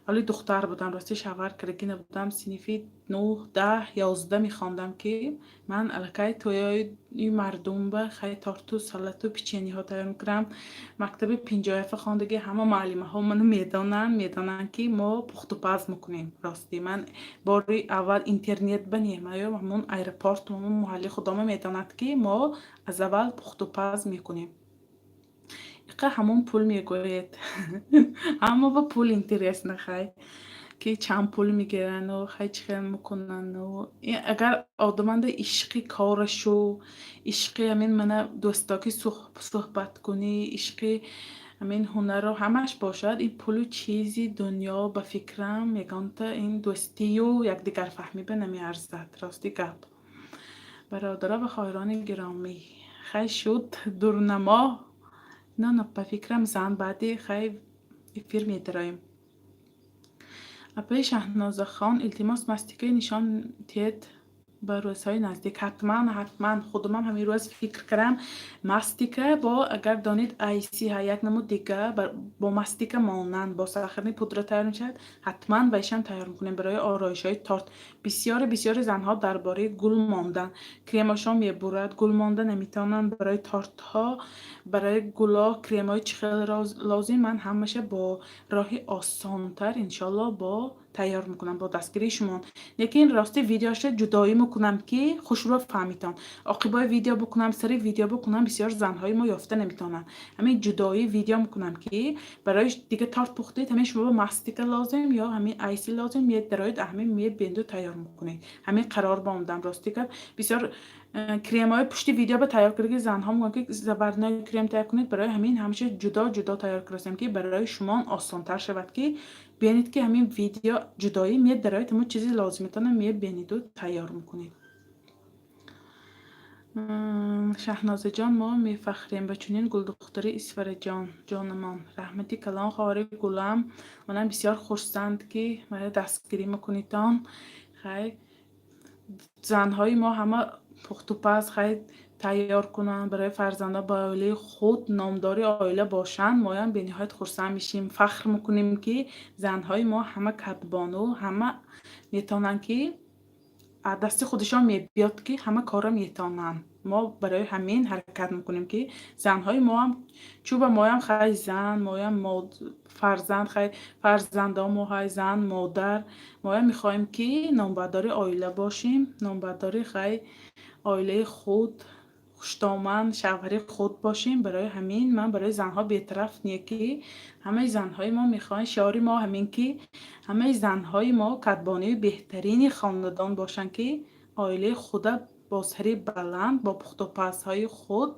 Вале духтар будам, рости, шавҳар кардагӣ набудам. Синфи 9, 10, 11 мехондам, ки ман аллакай тӯёи мардумба хай торту, салату, печеньеҳо тайёр мекунам. Мактаби 57 хондагӣ, ҳама муаллимаҳо ману медонанд, медонанд, ки мо пухтупаз мекунем. Рости, ман бори аввал интернет ба не, ё ҳамон аэропорт, ҳамон муҳалли худома медонад, ки мо аз аввал пухтупаз мекунем. Иқа ҳамон пул мегӯед, аммо ба пул интересно, хай, ки чанд пул мегирану хай чӣ хел мекунану. Агар одаманда ишқи корашу, ишқи ҳамин мана дӯстоки суҳбаткунӣ, ишқи ҳамин ҳунарро ҳамаш бошад, ин пулу чизи дунё, ба фикрам, ягонта ин дӯстию якдигарфаҳмӣ ба намеарзад, рости гап. Бародаро ва хоҳарони гиромӣ, хай шуд дурнамо. На, ба фикрам, зан баъди хай эфир медароем. Апаи Шаҳнозахон, илтимос, мастикаи нишон диҳед ба рӯзҳои наздик. Ҳатман, ҳатман. Худумам ҳамин рӯз фикр кардам. Мастика бо, агар донед, айси як намуд дига бо мастика монанд, бо сахарный пудра тайёр мешавад. Ҳатман ба ишам тайёр мекунем барои ороишҳои торт. Бисёре, бисёри занҳо дар бораи гул мондан, кремашон мебурад, гул монда наметавонанд. Барои тортҳо, барои гуло кремҳои чӣ хел лозим, ман ҳамаша бо роҳи осонтар, иншоалло, бо тайёр мекунам бо дастгирии шумо. Лекин рости, видеоша ҷудоӣ мекунам, ки хушрӯ фаҳмитон. Оқибои видео бикунам, сари видео бикунам, бисёр занҳои мо ёфта наметавонанд. Ҳамин ҷудоӣ видео мекунам, ки барои дига торт пухтед, ҳамин шумо мастика лозим ё ҳамин айси лозим, медароед, ҳамин мебинду тайёр мекунед. Ҳамин қарор бомдам. Рости гап, бисёр кремҳои пушти видео ба тайёр кардаги занҳо мегӯянд, ки заварной крем тайёр кунед. Барои ҳамин ҳамеша ҷудо ҷудо тайёр кардастем, ки барои шумо осонтар шавад, ки бинед, ки ҳамин видео ҷудоӣ медароед, ҳамон чизи лозиматонро мебиниду тайёр мекунед. Шаҳнозаҷон, мо мефахрем ба чунин гулдухтари Исфараҷон, ҷонамон. Раҳмати калон, хоҳари гулам. Манам бисёр хурсанд, ки мара дастгирӣ мекунитон. Хай, занҳои мо ҳама пухтупаз хай тайёр кунанд барои фарзандон, ба оилаи худ, номдори оила бошанд, моям бениҳоят хурсанд мешем, фахр мекунем, ки занҳои мо ҳама кадбону, ҳама метавонанд, ки аз дасти худашон мебиёд, ки ҳама корро метавонанд. Мо барои ҳамин ҳаракат мекунем, ки занҳои моам чӯба, моям хай зан, моям фарзанд, хай фарзандон мо хай зан, модар, моям мехоҳем, ки номбардори оила бошем, номбардори хай оилаи худ, хуштоман, шавҳари худ бошем. Барои ҳамин ман барои занҳо бетараф не, ки ҳамаи занҳои мо мехоҳанд, шиори мо ҳамин, ки ҳамаи занҳои мо кадбонуи беҳтарини хонадон бошанд, ки оилаи худа бо сари баланд, бо пухтупазҳои худ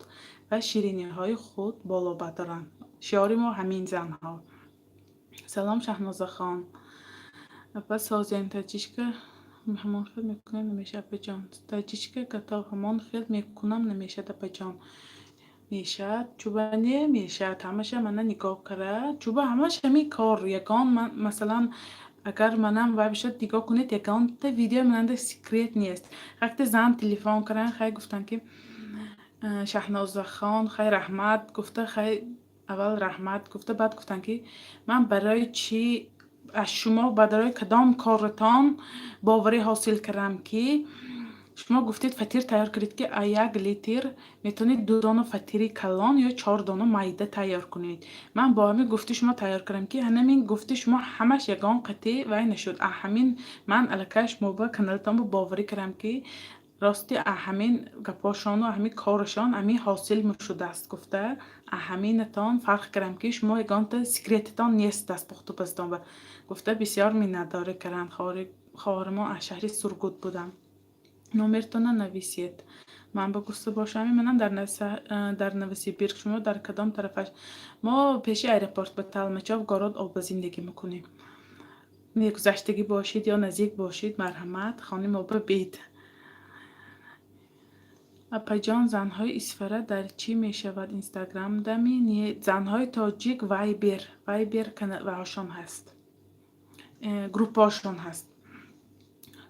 ва шириниҳои худ боло бардоранд. Шиори мо ҳамин, занҳо. Салом, Шаҳнозахон. Апа, созем, таҷичка ҳамон хел мекунем, намешавад, апаҷон. Таҷичка готов ҳамон хел мекунам, намешавад, апаҷон. Мешавад, чӯба не, мешавад. Ҳамаша мана нигоҳ кара. Чӯба ҳамаш ҳамин кор. Ягон ман, масалан, агар манам вай бишад, нигоҳ кунед, ягонта видео мананда секрет нест. Вақте зан телефон карданд, хай гуфтанд, ки Шаҳнозахон, хай раҳмат гуфта, хай аввал раҳмат гуфта, баъд гуфтанд, ки ман барои чӣ аз шумо, барои кадом коротон боварӣ ҳосил кардам, ки шумо гуфтед, фатир тайёр кардед, ки а 1 литр метавонед ду дона фатири калон ё чор дона майда тайёр кунед. Ман бо ҳамин гуфти шумо тайёр кардам, ки ҳанамин гуфти шумо ҳамаш ягон қатъӣ вай нашуд. А ҳамин ман аллакай шумо ба каналатон боварӣ кардам, ки Рости, ҳамин гапҳошону ҳамин корашон ҳамин ҳосил мешудааст гуфта, ҳаминатон фарқ кардам, ки шумо ягонта секретатон нест аст пухтупазтон ба гуфта, бисёр миннатдорӣ карданд. Хоҳарамон аз шаҳри Сургут буданд. Номертона нависед. Ман ба гуфта бошам, манам дар Новосибирск. Шумо дар кадом тарафаш? Мо пеши аэропорт, ба Толмачёв, город Оба зиндагӣ мекунем. Мегузаштагӣ бошед ё наздик бошед, марҳамат, хони мо ба бед. Апаҷон, занҳои Исфара дар чӣ мешавад? Инстаграмдами? Не, занҳои тоҷик Вайбер ваҳошон ҳаст, группаошон ҳаст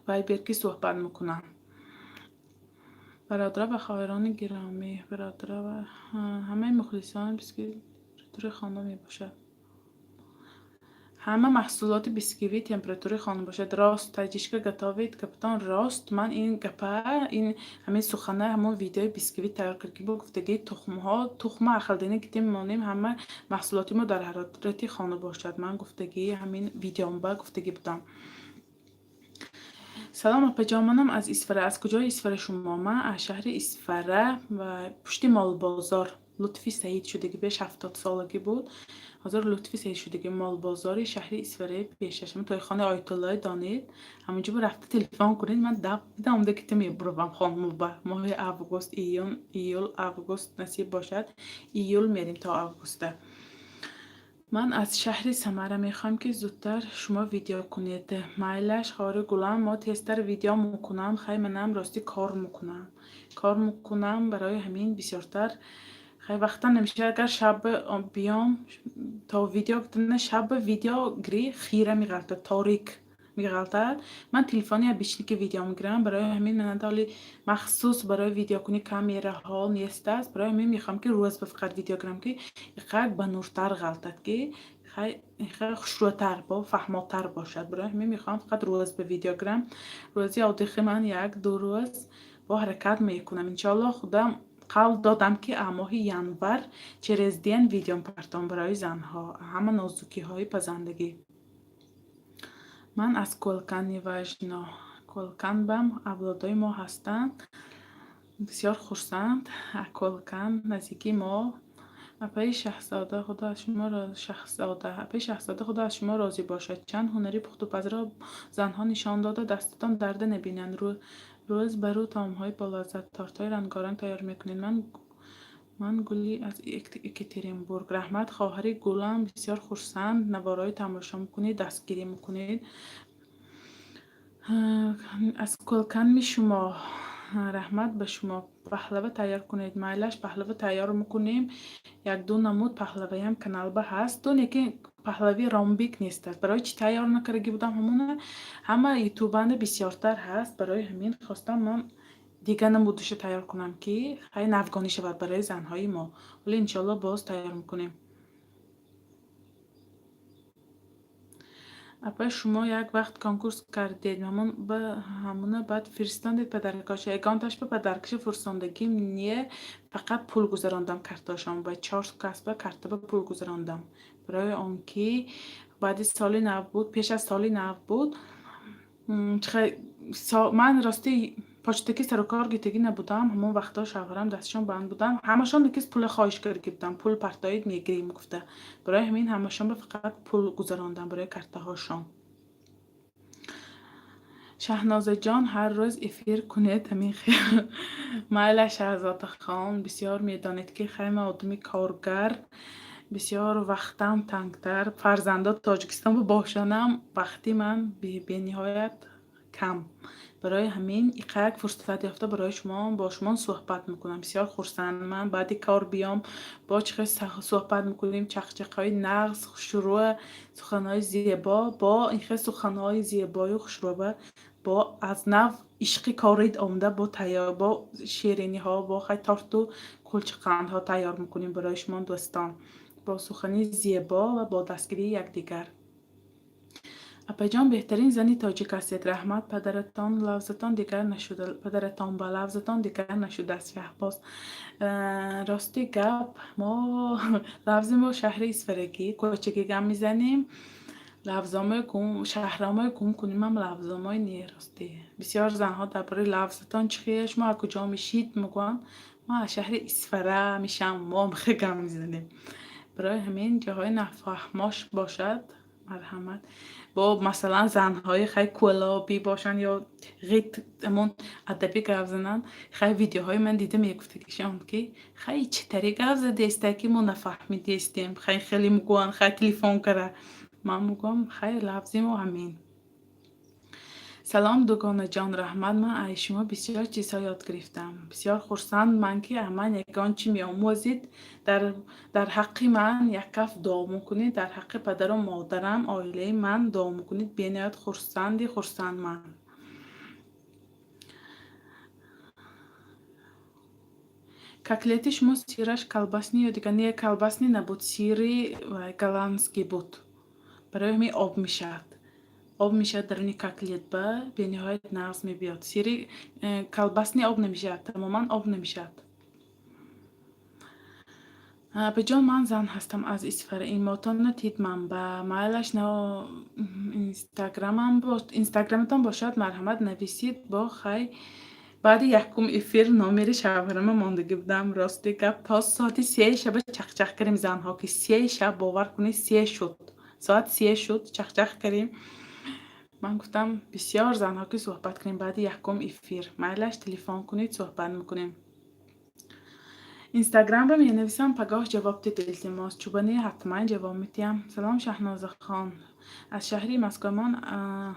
Вайбер, ки суҳбат мекунанд. Бародара ва хоҳарони гиромӣ, бародара ва ҳамаи мухлисони бисквити хона мебошад. Ҳама маҳсулоти бисквит температураи хона бошад. Рост, таджичка готовит, гапатон рост. Ман ин гапа, ин ҳамин сухана ҳамон видеои бисквит тайёр кард, ки бо гуфтагии тухмҳо, тухма ахлдина ки мемонем, ҳама маҳсулоти мо дар ҳарорати хона бошад. Ман гуфтагии ҳамин видеомба гуфтагӣ будам. Салом, апаҷон, манам аз Исфара. Аз куҷои Исфара шумо? Ман аз шаҳри Исфара ва пушти молбозор. Лутфи Саид шудагӣ, беш 70-солагӣ буд. Ҳозир Лутфи Саид шудагӣ, молбозори шаҳри Исфараи пешаш. Ҳамин тойхонаи Оятуллои донед? Ҳамонҷо рафта телефон кунед, ман давида омада ки мебуравам хонумба. Моҳи август, июн, июл, август насиб бошад, июл мерем то августа. Ман аз шаҳри Самара, мехоҳем, ки зудтар шумо видео кунед. Майлаш, хоҳари гулам, мо тезтар видео мекунам. Хай, манам ростӣ кор мекунам. Кор мекунам, барои ҳамин бисёртар хай вақтам намешавад. Агар шаб биём то видео, шаб видео гирӣ, хира меғалтад, торик меғалтад. Ман телефони обычный ки видео мегирам, барои ҳамин ман ҳоли махсус барои видеокунӣ камераҳо нест аст. Барои ҳамин мехоҳам, ки рӯз ба фақат видео гирам, ки иқак ба нуртар ғалтад, ки хай хушрӯтар, бо фаҳмотар бошад. Барои ҳамин мехоҳам фақат рӯз ба видео гирам. Рӯзи отдых и ман 1-2 рӯз бо ҳаракат мекунам. Иншоалло, худам қавл додам, ки моҳи январ через день видео мепартом барои занҳо, ҳама нозукиҳои пазандагӣ. Ман аз Кӯлкан, неважно. Кӯлканбам авлодои мо ҳастанд. Бисёр хурсанд. Кӯлкан наздикии мо. Апаи Шаҳзода, Худо аз шумо Шаҳзода, апаи Шаҳзода, Худо аз шумо розӣ бошад. Чанд ҳунари пухтупазро занҳо нишон дода, дастатон дарда набинанд. Рӯз ба рӯ таомҳои болаззат, тортҳои рангоранг тайёр мекунед. Ман Гули аз Екатеринбург. Раҳмат, хоҳари гулам, бисёр хурсанд. Наворҳои тамошо мекунед, дастгирӣ мекунед. Аз Кӯлканми шумо? Раҳмат ба шумо. Паҳлава тайёр кунед. Майлаш, паҳлава тайёр мекунем. Як-ду намуд паҳлаваям каналба ҳаст. Лекин паҳлави ромбик нест аст. Барои чӣ тайёр накардаги будам ҳамона? Ҳама ютубанда бисёртар ҳаст. Барои ҳамин хостам ман дигар намудиша тайёр кунам, ки хай навгонӣ шавад барои занҳои мо. Ҳоло иншоалло боз тайёр мекунем. Апа, шумо як вақт конкурс кардед, ҳамона баъд фиристондед подаркаша. Ягонташ ба подаркаша фурсондагим не, фақат пул гузарондам картаошон ба чор кас, ба карта ба пул гузарондам. Барои он ки баъди соли нав буд, пеш аз соли нав буд. Ман рости почтаки сарукор гитагӣ набудам. Ҳамон вақтҳо шавҳарам дасташон банд буданд. Ҳамашон лекин пула хоҳиш карда буданд. Пул партоид, мегирем гуфта. Барои ҳамин ҳамашон ба фақат пул гузарондам барои картаҳошон. Шаҳнозаҷон, ҳар рӯз эфир кунед, ҳамин хел. Майла, Шаҳзодахон, бисёр медонед, ки хай ман одами коргар, бисёр вақтам тангтар. Фарзандо Тоҷикистон бошанам, вақти ман бениҳоят кам. Барои ҳамин иқак фурсат ёфта барои шумо бо шумо суҳбат мекунам. Бисёр хурсанд. Ман баъди кор биём, бо чӣ хел суҳбат мекунем, чақчақҳои нағз, хушрӯ, суханҳои зебо, бо ин хел суханҳои зебою хушрӯба бо аз нав ишқи корид омада, бо тайёр, бо шириниҳо, бо хай торту кулчиқандҳо тайёр мекунем барои шумо дӯстон. Бо сухани зебо ва бо дастгирии якдигар. Апаҷон, беҳтарин зани тоҷик ҳастед. Раҳмат, падаратон лавзатон дигар нашуда, падаратон ба лавзатон дигар нашудааст, Шаҳбоз. Рости гап, мо лавзи мо шаҳри Исфарагӣ, кӯчагӣ гап мезанем. Лафзомои гум, шаҳромои гум кунем, лафзомои неростӣ. Бисёр занҳо дар бораи лафзатон чӣ хел, шумо аз куҷо мешид, мегӯянд. Мо аз шаҳри Исфара мешам, мо хел гап мезанем. Барои ҳамин ҷоҳои нафаҳмош бошад, марҳамат. Бо масалан, занҳои хай кӯлобӣ бошанд ё ғит ҳамон адабӣ гап зананд, хай видеоҳои ман дида мегуфтагишон, ки хай чӣ тари гап задеста, ки мо нафаҳмидестем. Хай хеле мегӯянд, хай телефон кара. Ман мегӯям, хай лафзи мо ҳамин. Салом, дугонаҷон, раҳмат, ман аз шумо бисёр чизҳо ёд гирифтам. Бисёр хурсанд ман, ки ман ягон чӣ меомӯзид. Дар ҳаққи ман як каф дуо мекунед, дар ҳаққи падару модарам, оилаи ман дуо мекунед. Бениҳоят хурсанди хурсанд ман. Котлети шумо сираш колбасный ё дигар? Не, колбасный набуд, сири голландский буд. Барои ҳамин об мешавад. Об мешавад даруни котлет, ба бениҳоят нағз мебиёд. Сири колбасный об намешавад, тамоман об намешавад. Апаҷон, ман зан ҳастам аз Исфара. Имотон тид манба. Майлаш, инстаграматон бошад, марҳамат, нависид. Бо хай, баъди якум эфир номери шавҳарама мондагӣ будам. Рости гап, то соати 3 шаба чахчах кардем занҳо, ки 3 шаб, бовар кунед, 3 шуд. Соат 3 шуд, чахчах кардем. Ман гуфтам, бисёр занҳо ки суҳбат кунем баъди якум эфир. Майлаш, телефон кунед, суҳбат мекунем. Инстаграмро менависам, пагоҳ ҷавоб дид, илтимос. Чубани ҳатман ҷавоб медиҳам. Салом, Шаҳнозахон. Аз шаҳри Москва, ман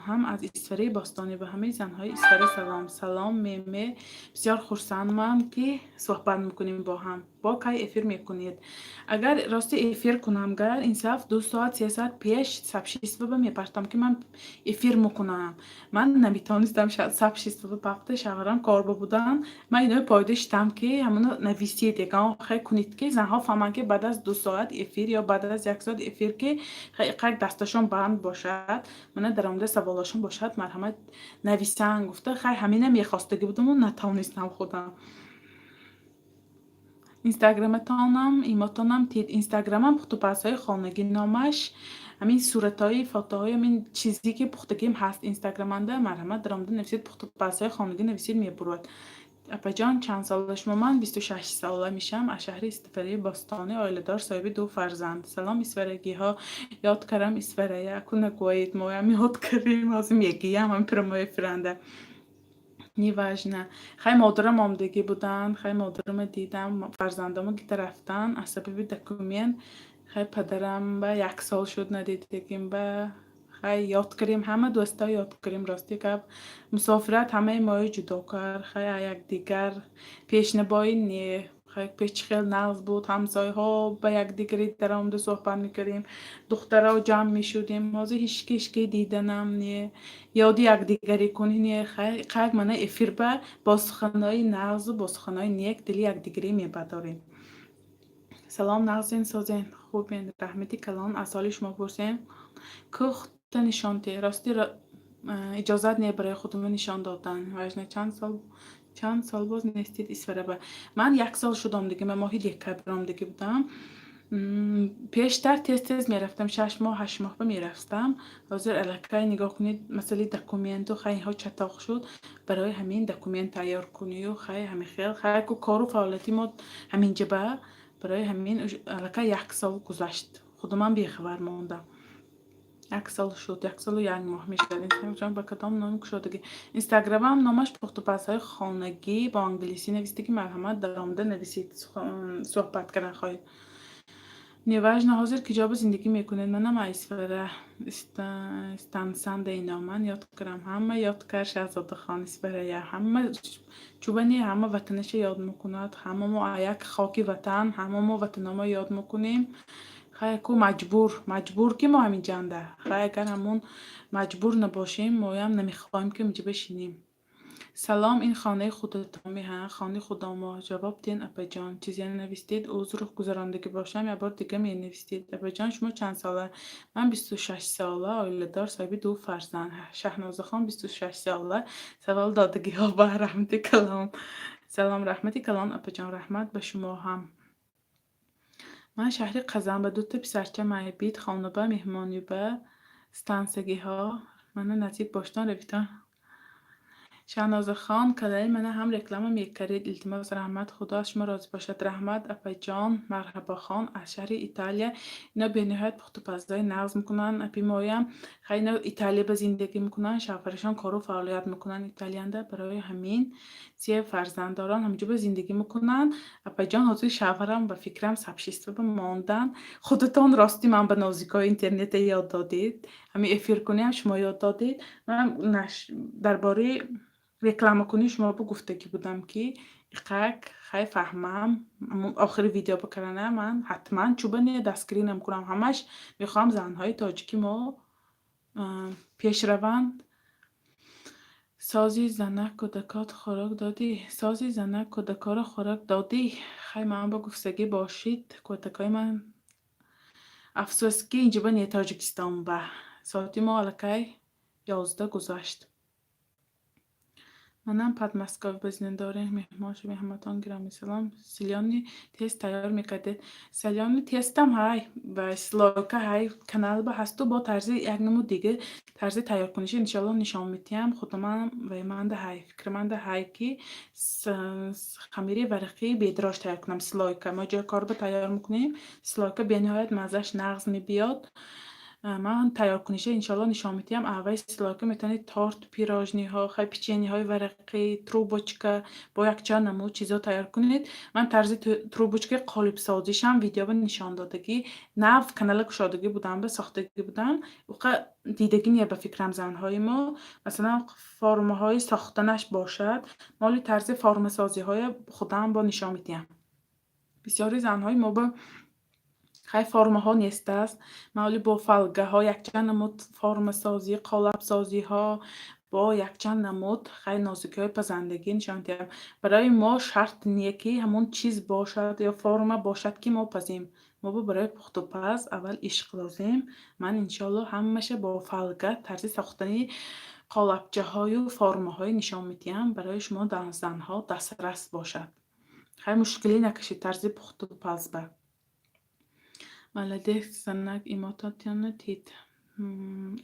ҳам аз Исфараи бостонӣ. Ба ҳамаи занҳои Исфара салом. Салом, меме. Бисёр хурсандман, ки суҳбат мекунем бо ҳам. Бо кай эфир мекунед? Агар рости эфир кунам, гар инсаф, 2 соат, 3 соат пеш сообщество ба мепартам, ки ман эфир мекунам. Ман наметавонистам сообщество ба пахта, шавҳарам корба будан. Ман инои пойда шитам, ки ҳамоно нависед, ягон хел кунед, ки занҳо фаҳманд, ки баъд аз 2 соат эфир ё баъд аз як соат эфир, ки қак дасташон банд бошад, мана даромада саволошон бошад, марҳамат, нависанд гуфта. Хай, ҳамина мехостагӣ будаму натавонистам худам. Инстаграматонам, имотонам тид. Инстаграмам пухтупазҳои хонагӣ номаш. Ҳамин суратҳои, фотоҳои, ҳамин чизе ки пухтагим ҳаст инстаграманда. Марҳамат, даромада нависед, пухтупазҳои хонагӣ нависед, мебурад. Апаҷон, чанд сола шумо? Ман 26 сола мешавам, аз шаҳри Исфараи бостонӣ, оиладор, соҳиби ду фарзанд. Салом, исфарагиҳо, ёд кардам Исфарая. Аку нагӯед, моям ёд кардем, ҳозир мегӯям ҳамин прямой эфиранда. Неважно. Хай, модарам омдагӣ буданд, хай модарама дидам, фарзандомо гита рафтан аз сабаби документ. Хай, падарам ба як сол шуд надидагим ба. Хай, ёд кардем, ҳама дӯстҳо ёд кардем. Рости гап, мусофират ҳамаи моро ҷудо кард. Хай, якдигар пешнабоӣ не. Хай, пеш чӣ хел нағз буд, ҳамсояҳо ба якдигари даромада суҳбат мекардем, духтаро ҷамъ мешудем. Ҳозир ҳички ҳички диданам не, ёди якдигарӣ кунӣ не. Хай, қак мана эфир ба бо суханҳои нағзу бо суханҳои нек дили якдигарӣ мебардорем. Салом, нағзен, созен, хубен, раҳмати калон. Аз ҳоли шумо пурсем. Кӯхта нишон диҳ. Рости, иҷозат не барои худама нишон додан. Важно. Чанд сол боз нестид Исфараба? Ман як сол шуд омдагӣ, ман моҳи декабр омдагӣ будам. Пештар тез тез мерафтам, 6 моҳ, 8 моҳ ба мерафтам. Ҳозир аллакай нигоҳ кунед, масъалаи документу хай инҳо чатоқ шуд. Барои ҳамин документ тайёр кунию, хай ҳамин хел, хай ку кору фаъолияти мо ҳаминҷа ба. Барои ҳамин аллакай як сол гузашт. Худумам бехабар мондам. Як сол шуд, як солу як моҳ мешавад. Инстаграм ба кадом ном кушодагӣ? Инстаграмам номаш пухтупазҳои хонагӣ, бо англисӣ нависдагӣ. Марҳамат, даромада нависед, суҳбат кардан хоҳед. Неважно, ҳозир куҷо ба зиндагӣ мекунед? Манам Исфара, Стансанда ино. Ман ёд кардам, ҳама ёд кард Шаҳзодахон Исфарая. Ҳама чубани ҳама ватанаша ёд мекунад. Ҳама мо як хоки ватан, ҳама мо ватанамо ёд мекунем. Хай, ку маҷбур, маҷбур ки мо ҳаминҷанда. Хай, агар ҳамун маҷбур набошем, моям намехоҳем, ки инҷа бишинем. Салом, ин хонаи худатон меҳа? Хонаи худомо. Ҷавоб диҳен, апаҷон. Чизе навистед, узр, гузарондагӣ бошам, як бор дига менавистед. Апаҷон, шумо чанд сола? Ман 26 сола, оиладор, соҳиби ду фарзанд. Шаҳнозахон 26 сола. Савол додагиҳо ба раҳмати калон. Салом, раҳмати калон, апаҷон, раҳмат ба шумо ҳам. Ман шаҳри Қазан, ба дута писарча майбит, хонаба меҳмониба. Стансагиҳо мана наздик боштон равитон. Шаҳнозахон, канали мана ҳам реклама мекардед, илтимос, раҳмат, Худо аз шумо розӣ бошад. Раҳмат, апаҷон. Марҳабохон аз шаҳри Италия. Ино бениҳоят пухтупаздои нағз мекунанд. Апи моям хай, ино Италия ба зиндагӣ мекунанд, шавҳарашон кору фаъолият мекунанд Италиянда. Барои ҳамин се фарзанд доранд, ҳамҷо ба зиндагӣ мекунанд. Апаҷон, ҳозир шавҳарам, ба фикрам, сообщество ба мондан. Худатон рости ман ба нозикҳои интернета ёд додед. Ҳамин эфиркуниам шумо ёд додед. Ман дар бораи рекламакунӣ шумо ба гуфтагӣ будам, ки иқак хай фаҳмам, охири видео бикарана ман ҳатман чӯба не дастгирӣ намекунам. Ҳамаш мехоҳам занҳои тоҷики мо пеш раванд. Сози занак, кӯдакот хӯрок додӣ? Сози занак, кӯдакоро хӯрок додӣ? Хай, ман ба гуфтагӣ бошид, кӯдакои ман афсӯс, ки инҷоба не, Тоҷикистон ба. Соати мо аллакай 11 гузашт. Манам Подмосковье ба зина дорем, меҳмон шавем, ҳаматон гиромӣ салом. Слоёный тест тайёр мекардед? Слоёный тестам ҳай ва слойка ҳай, каналба ҳасту, бо тарзи як намуд дига тарзи тайёркуниша иншоалло нишон медиҳам. Худамам ва манда ҳай, фикриманда ҳай, ки хамири варақии бедрожж тайёр кунам, слойка. Мо ҷои корба тайёр мекунем. Слойка бениҳоят маззаш нағз мебиёд. Ман тайёркуниша иншоалло нишон медиҳам. Аввали слойка метавонед торт, пирожныйҳо, хай, печеньеҳои варақӣ, трубочка, бо якчанд намуд чизо тайёр кунед. Ман тарзи трубочкаи қолибсозишам видеоба нишон додагӣ. Нав канала кушодагӣ будам, ба сохтагӣ будам. Уқа дидагӣ не, ба фикрам, занҳои мо. Масалан, формаҳои сохтанаш бошад, моли тарзи формасозиҳоя худам бо нишон медиҳам. Бисёри занҳои мо ба хай формаҳо нестааст. Ман оли бо фольгаҳо якчанд намуд формасозӣ, қолабсозиҳо, бо якчанд намуд хай нозукиҳои пазандагӣ нишон медиҳам. Барои мо шарт не, ки ҳамон чиз бошад ё форма бошад, ки мо пазем. Мо бо барои пухтупаз аввал ишқ лозим. Ман иншоалло ҳамаша бо фольга тарзи сохтани қолабчаҳою формаҳое нишон медиҳам, барои шумо занҳо дастрас бошад. Хай, мушкилӣ накашед тарзи пухтупазба. Молодец, занак, имотатона тит.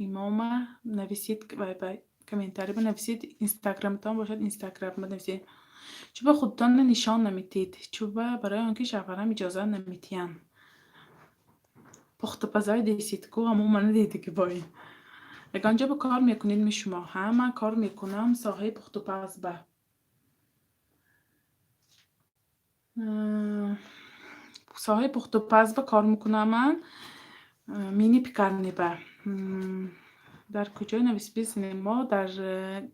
Имома нависед ва комментарий бинависед, инстаграмтон бошад, инстаграм бинависед. Чӯба худтонро нишон намедиҳед? Чӯба барои он ки шавҳарам иҷозат намедиҳанд. Пухтупазои десид ку, ҳамон мана дидагӣ бо ин. Ягон ҷо ба кор мекунед ми шумо? Ҳа, ман кор мекунам соҳаи пухтупазба. Соҳаи пухтупазба кор мекунам ман, мини пекарниба. Дар куҷои Новосибирск? Мо дар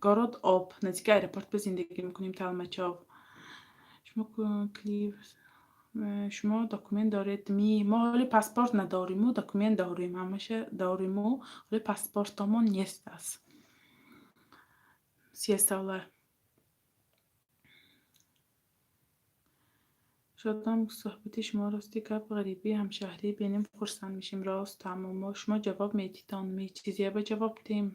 город Об, наздики аэропорт ба зиндагӣ мекунем, Толмачёв. Шумо клип, шумо документ доред ми? Мо ҳоли паспорт надориму, документ дорем, ҳамаша дориму, ҳоли паспортомон нест аст. Сесола. Шодам суҳбати шумо, рости гап, ғарибӣ ҳамшаҳрӣ бинем, хурсанд мешем. Рост, тамом. Мо шумо ҷавоб медиҳтон ми? Чизия ба ҷавоб диҳем?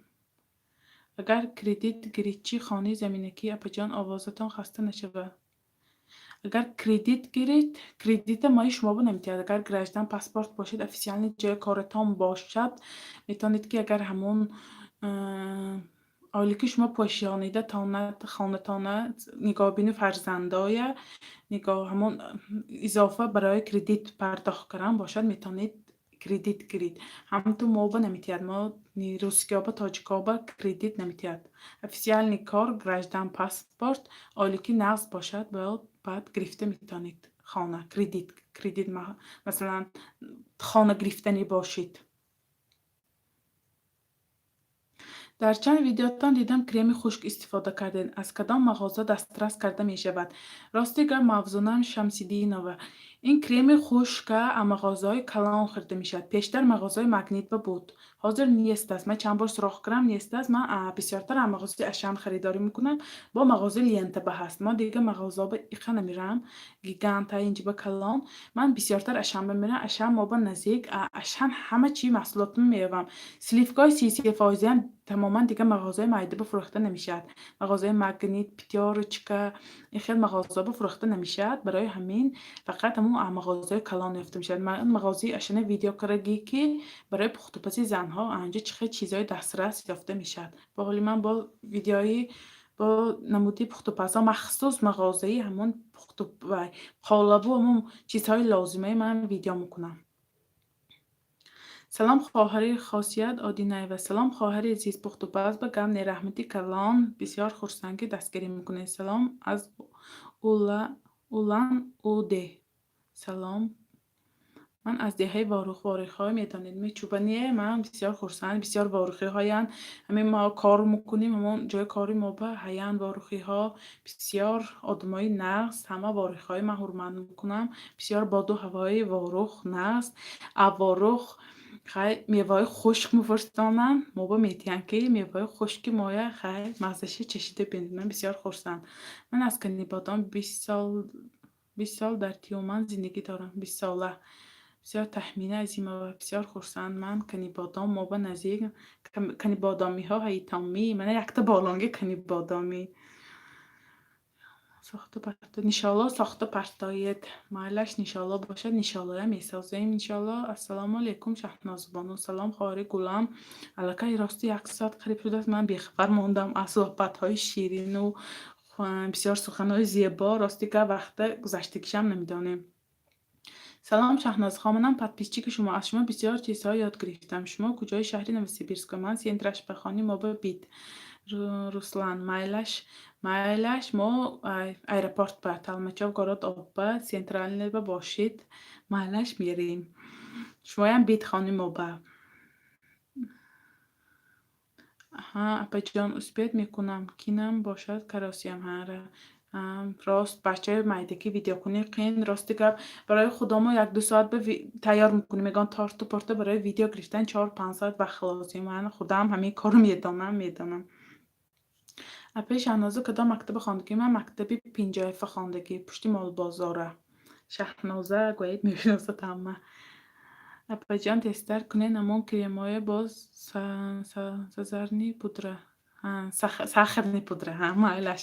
Агар кредит гирид чӣ, хонаи заминакӣ? Апаҷон, овозатон хаста нашавад. Агар кредит гирид, кредита мои шумо ба наметиҳад. Агар граждан паспорт бошед, официальный ҷои коратон бошад, метавонед, ки агар ҳамон оилаки шумо пошонида тонад, хонатона нигоҳбини фарзандоя нигоҳ, ҳамон изофа барои кредит пардохт кардан бошад, метавонед кредит гирид. Ҳамту мо ба наметиҳад, мо русскиёба, тоҷикоба кредит наметиҳад. Официальный кор, граждан паспорт, оилаки нағз бошад, баъд гирифта метавонед хона кредит, масалан, хона гирифтанӣ бошед. Дар чанд видеотон дидам, креми хушк истифода кардед. Аз кадом мағоза дастрас карда мешавад? Рости гап, Мавзунам Шамсиддинова. Ин креми хушка аз мағозаҳои калон хӯрда мешавад. Пештар мағозаҳои Магнитба буд. Ҳозир нест аст. Ман чанд бор суроғ кардам, нест аст. Ман бисёртар аз мағозаи Ашан харидорӣ мекунам. Бо мағозаи Лентаба ҳаст. Мо дига мағозаҳо иқа намерам. Гиганта инҷиба калон. Ман бисёртар Ашанба мерам. Ашан мо ба наздик. Ашан ҳама чи маҳсулотро меёбам. Сливкаҳои 33 фоизиам тамоман дига мағозаи майдаба фурӯхта намешавад. Мағозаи Магнит, Пятёрочка, ин хел мағозаҳо фурӯхта намешавад. Барои ҳамин фақат ҳамон мағозаҳои калон ёфта мешавад. Ман мағозаи ашана видео кардагӣ, ки барои пухтупази занҳо анҷо чӣ хел чизҳои дастрас ёфта мешавад. Бо ҳоли ман бо видеои бо намуди пухтупазҳо, махсус мағозаи ҳамон пухту қолабу ҳамон чизҳои лозимаи ман видео мекунам. Салом, хоҳари Хосият Одинаева. Салом, хоҳари азиз, пухтупаз ба гап не, раҳмати калон, бисёр хурсанд, ки дастгирӣ мекунед. Салом аз Улан Удэ. Салом. Ман аз деҳаи Ворух. Ворухиҳо медонед? Мечубание, ман бисёр хурсанд, бисёр ворухиҳоянд. Ҳамин мо кор мекунем, ҳамон ҷои кори мо ба ҳаянд ворухиҳо. Бисёр одамои нағз, ҳама ворухиҳои ман ҳурмат мекунам. Бисёр боду ҳавои Ворух нағз. А Ворух хай меваҳои хушк мефурӯшонанд, мо ба метиҳанд, ки меваҳои хушки моя хай маззаша чашида бинед. Ман бисёр хурсанд. Ман аз Канибодом, 20 сол, 20 сол дар Тюман зиндагӣ дорам. 20 сола. Бисёр Таҳмина Азимова, бисёр хурсанд. Ман Канибодом, мо ба наздик канибодомиҳо ҳайтомӣ. Мана якта болонги канибодомӣ. Сохта парто, иншоалло, сохта партоед. Майлаш, иншоалло, бошад, иншоаллоя месозем, иншоалло. Ассалому алайкум, Шаҳнозбону. Салом, хоҳари гулам. Аллакай рости як соат қариб шудааст, ман бехабар мондам аз суҳбатҳои ширину бисёр суханҳои зебо. Рости гап, вақта гузаштагишам намедонем. Салом, Шаҳнозхон, манам подписчики шумо. Аз шумо бисёр чизҳо ёд гирифтам. Шумо куҷои шаҳри Новосибирск? Ман центраш ба хони мо ба бит. Руслан, майлаш, майлаш, мо аэропорт ба Толмачев, город Обь, центральный ба бошид, майлаш, мерем. Шумоям бит хони мо ба. Аҳа, апаҷон, успеть мекунам, кинам бошад, каросиям. Ҳа, рост, бачаи майдакӣ видеокунӣ қин. Рости гап, барои худомо як-ду соат ба тайёр мекунем. Мегӯянд, торту порта барои видео гирифтан 4-5 соат вақт лозим. Ман худам ҳамин корро медонам, медонам. Апаи Шаҳноза, кадом мактаба хондагӣ? Ман мактаби Пинҷоефа хондагӣ, пушти молбозора. Шаҳноза гӯед, мешиносад ҳама. Апаҷон, тезтар кунед ҳамон кремҳоя боз сазарни пудра. Сахарный пудра, ҳа, майлаш.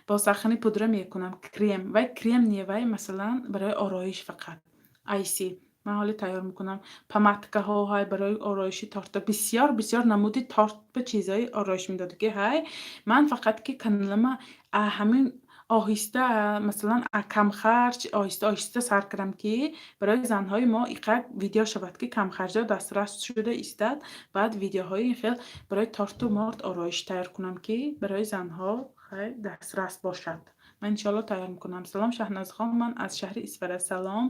Бо сахарный пудра мекунам крем. Вай крем не, вай масалан барои ороиш фақат. Айси. Ман ҳоле тайёр мекунам. Помадкаҳо ҳай барои ороиши торта. Бисёр, бисёр намуди торт ба чизҳои ороиш медодагӣ ҳай. Ман фақат ки каналама ҳамин оҳиста, масалан, камхарҷ, оҳиста оҳиста сар кардам, ки барои занҳои мо иқак видео шавад, ки камхарҷа дастрас шуда истад. Баъд видеоҳои ин хел барои торту морт ороиш тайёр кунам, ки барои занҳо хай дастрас бошад. Ман иншоалло тайёр мекунам. Салом, Шаҳнозхон, ман аз шаҳри Исфара. Салом.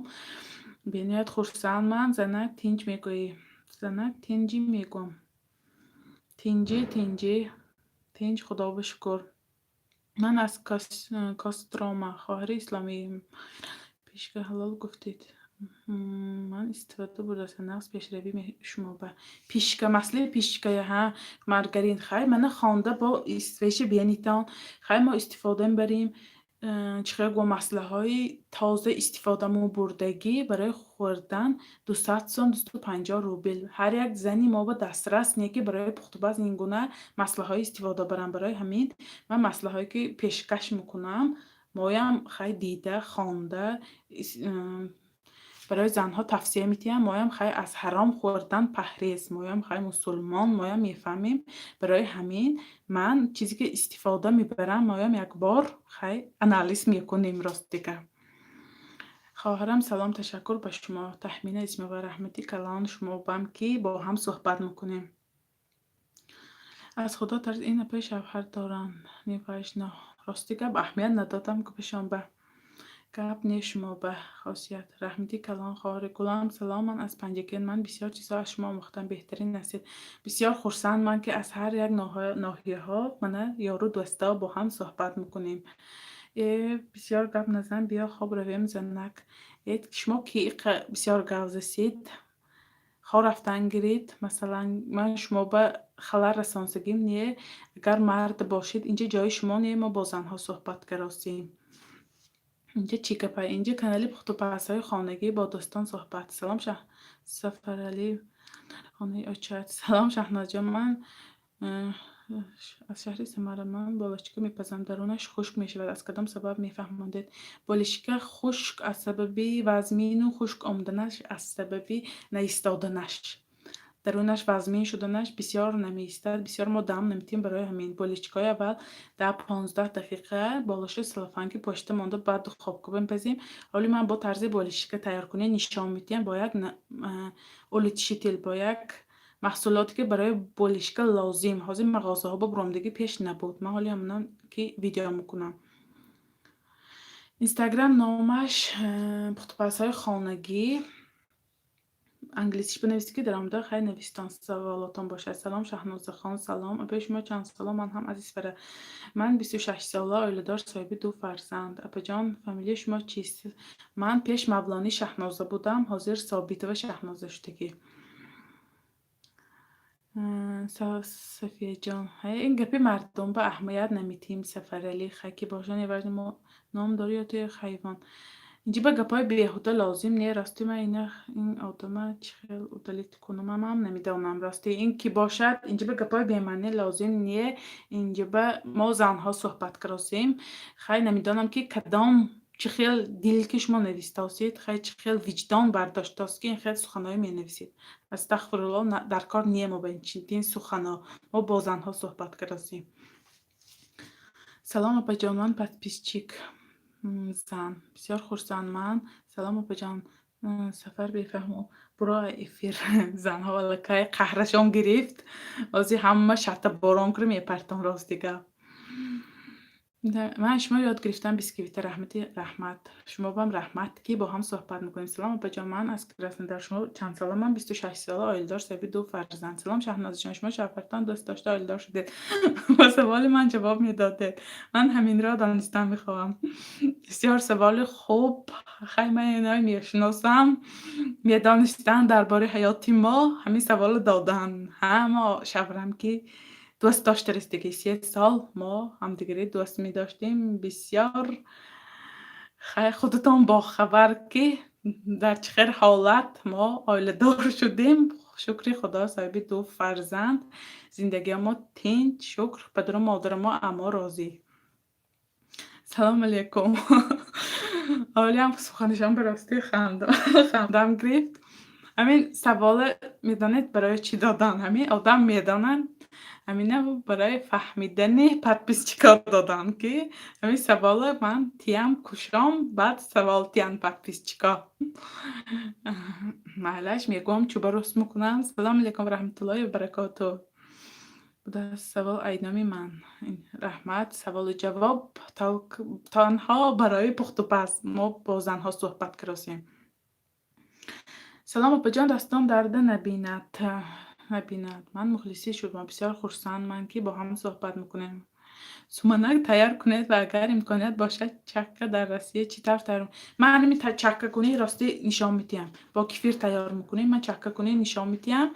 Бениҳоят хурсанд ман. Занак, тинҷ мегӯӣ? Занак, тинҷӣ мегӯм. Тинҷӣ, тинҷӣ. Тинҷ, Худо шукр. Ман аз Кострома, хоҳари исломӣ. Пешка ҳалол гуфтед. Ман истифода бурдастам, нағз пешравӣ шумо ба. Пишка, маслаи пишкая, ҳа, маргарин. Хай, мана хонда бо веша бенитон. Хай, мо истифода мебарем. Чӣ хел гӯям, маслаҳои тоза истифода бурдагӣ барои хӯрдан 200 сом, 250 рубл. Ҳар як зани мо ба дастрас не, ки барои пухтупаз ин гуна маслаҳои истифода барам. Барои ҳамин ман маслаҳое, ки пешкаш мекунам, моям хай дида, хонда, барои занҳо тавсия медиҳам. Моям хай аз ҳаром хӯрдан паҳрез, моям хай мусулмон, моям мефаҳмем. Барои ҳамин ман чизе ки истифода мебарам, моям якбор хай анализ мекунем, рости гап. Хоҳарам, салом, ташаккур ба шумо. Таҳмина Исмоилова, раҳмати калон шумо бам, ки бо ҳам суҳбат мекунем. Аз Худо тарс, ин апаи шавҳар доранд. Неважно. Рости гап, аҳамият надодам гапашон ба. Гап не шумо ба хосият. Раҳмати калон, хоҳари гулам. Салом, ман аз Панҷакент. Ман бисёр чизҳо аз шумо омӯхтам. Беҳтарин ҳастед. Бисёр хурсанд ман, ки аз ҳар як ноҳияҳо мана ёру дӯстҳо бо ҳам суҳбат мекунем. Э, бисёр гап назан, биё хоб равем, занак. Э, шумо ки иқа бисёр гап засед? Хоб рафтан гиред. Масалан, ман шумо ба халал расонсагим не. Агар мард бошед, инҷа ҷои шумо не, мо бо занҳо суҳбат каросем. Инҷа чӣ гапа? Инҷа канали пухтупазҳои хонагӣ, бо дӯстон суҳбат. Салом, Шаҳ Сафаралӣ, хонаи очат. Салом, Шаҳнозҷон, ман Аз шаҳри Самара. Ман болишка мепазам, дарунаш хушк мешавад. Аз кадом сабаб, мефаҳмондед? Болишка хушк аз сабаби вазмину хушк омаданаш, аз сабаби наистоданаш. Дарунаш вазмин шуданаш, бисёр намеистад, бисёр мо дам наметиҳем. Барои ҳамин болишкаҳои аввал 10-15 дақиқа болоша селофанки пошида монда, баъд духовка мепазем. Ҳоли ман бо тарзи болишка тайёркунӣ нишон медиҳам, бо як улучшитель, бо як маҳсулоте, ки барои болишка лозим. Ҳозир мағозаҳо бо буромдагӣ, пеш набуд. Ман ҳоли ҳамонам ки видео мекунам. Инстаграм номаш пухтупазҳои хонагӣ, англисиш бинависед, ки даромада. Хайр, навистон, саволотон бошад. Салом, Шаҳнозахон, салом. Апаи, шумо чанд сола? Ман ҳам аз Исфара. Ман 26 сола, оиладор, соҳиби ду фарзанд. Апаҷон, фамилияи шумо чист? Ман пеш Мавлонӣ Шаҳноза будам, ҳозир Собитова Шаҳноза шудагӣ. Сафияҷон, ин гапи мардум ба аҳамият наметиҳем. Сафаралӣ, хай, ки бошад, неважно, мо ном дорӣ ё ту ҳайвон. Инҷи ба гапҳои беҳуда лозим не. Рости, ман ина ин одама чӣ хел удалить кунам, ҳам намедонам. Рости, ин ки бошад, инҷа ба гапҳои бемаънӣ лозим не. Инҷа ба мо занҳо суҳбат каросем. Хай, намедонам, ки кадом чӣ хел дил ки шумо навистосед, хай, чӣ хел виҷдон бардоштааст, ки ин хел суханҳое менависед. Астағфирулло, дар кор не мо ба ин суханҳо. Мо бо занҳо суҳбат каросем. Салом, апаҷон, ман подписчик зан. Бисёр хурсанд ман. Салом, апаҷон. Сафар бефаҳму. Буро эфир. Занҳо аллакай қаҳрашон гирифт. Ҳозир ҳама шаттаборон кунӣ мепартон, рости гап. Ман шумо ёд гирифтам бисквита. Раҳмати, раҳмат. Шумо бам раҳмат, ки бо ҳам суҳбат мекунем. Салом, апаҷон, ман аз Краснодар. Шумо чанд сола? Ман 26 сола, оиладор, соҳиби ду фарзанд. Салом, Шаҳнозаҷон, шумо шавҳартон дӯст дошта оиладор шудед. Ба саволи ман ҷавоб медодед. Ман ҳаминро донистан мехоҳам. Бисёр саволи хуб. Хай, ман инои мешиносам. Медонистанд дар бораи ҳаёти мо, ҳамин саволро доданд. Ҳама шавҳарам ки дӯст доштарестиги, 3 сол мо ҳамдигари дӯст медоштем. Бисёр хай, худатон бохабар, ки дар чӣ хел ҳолат мо оиладор шудем. Шукри Худо, соҳиби ду фарзанд. Зиндагиамо тинч, шукр, падару модари мо аз мо розӣ. Салому алейкум. Ҳолиам суханашон ба ростӣ хандам гирифт. Ҳамин саволе медонед, барои чӣ додан? Ҳамин одам медонад, ҳамина барои фаҳмидани подписчикҳо додан, ки ҳамин саволе ман тиям кушом, баъд савол тиян подписчикҳо. Майлаш, мегӯям, чӯба рост мекунам. Салому алейкум ва раҳматуллоҳи ва баракотуҳ. Будааст савол айноми ман. Раҳмат. Саволу ҷавоб танҳо барои пухтупаз. Мо бо занҳо суҳбат каросем. Салом, апаҷон, дастон дарда набинад. Ман мухлиси шудам. Бисёр хурсанд ман, ки бо ҳам суҳбат мекунем. Суманак тайёр кунед ва агар имконият бошад, чакка дар Россия чӣ тавр тайёр. Ман ҳамин чаккакунӣ, ростӣ, нишон медиҳам. Бо кефир тайёр мекунем. Ман чаккакунӣ нишон медиҳам.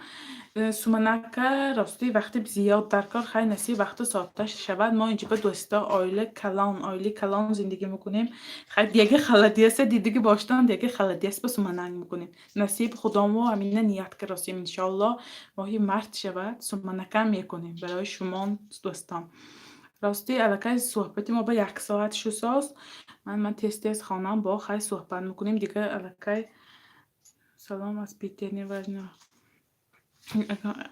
Суманака, ростӣ, вақти зиёд дар кор. Хай, насиб, вақту соаташ шавад. Мо инҷо ба дӯсто, оила калон, оилаи калон зиндагӣ мекунем. Хай, деги холодеца дидагӣ боштан, деги холодец ба суманак мекунем. Насиб Худомо, ҳамина ният каросем, иншоалло, моҳи март шавад, суманакам мекунем барои шумон, дӯстон. Ростӣ, аллакай суҳбати мо ба як соат шусоз. Ман тез тез хонам, бо хай суҳбат мекунем. Дигар аллакай. Салом аз Питер, неважно.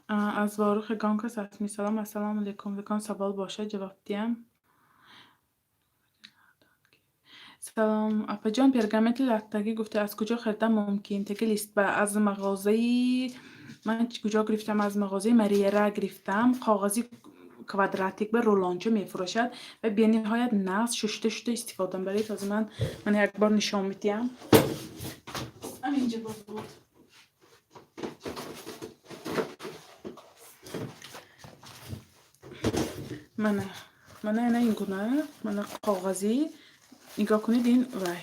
Аз Ворух ягон кас аст? Салом, ассалому алейкум. Ягон савол бошад, ҷавоб диҳам. Салом, апаҷон, пергаменти латтагӣ гуфта, аз куҷо харидан мумкин? Теги лист ба аз мағозаи ман куҷо гирифтам? Аз мағозаи Мариера гирифтам. Коғази квадратик ба рулонча мефурӯшад ва бениҳоят нағз, шушта шушта истифода мебаред. Ҳозир ман як бор нишон медиҳам. Ҳаминҷа буд. Мана, мана ина ин гуна, мана коғазӣ. Нигоҳ кунед, ин вай.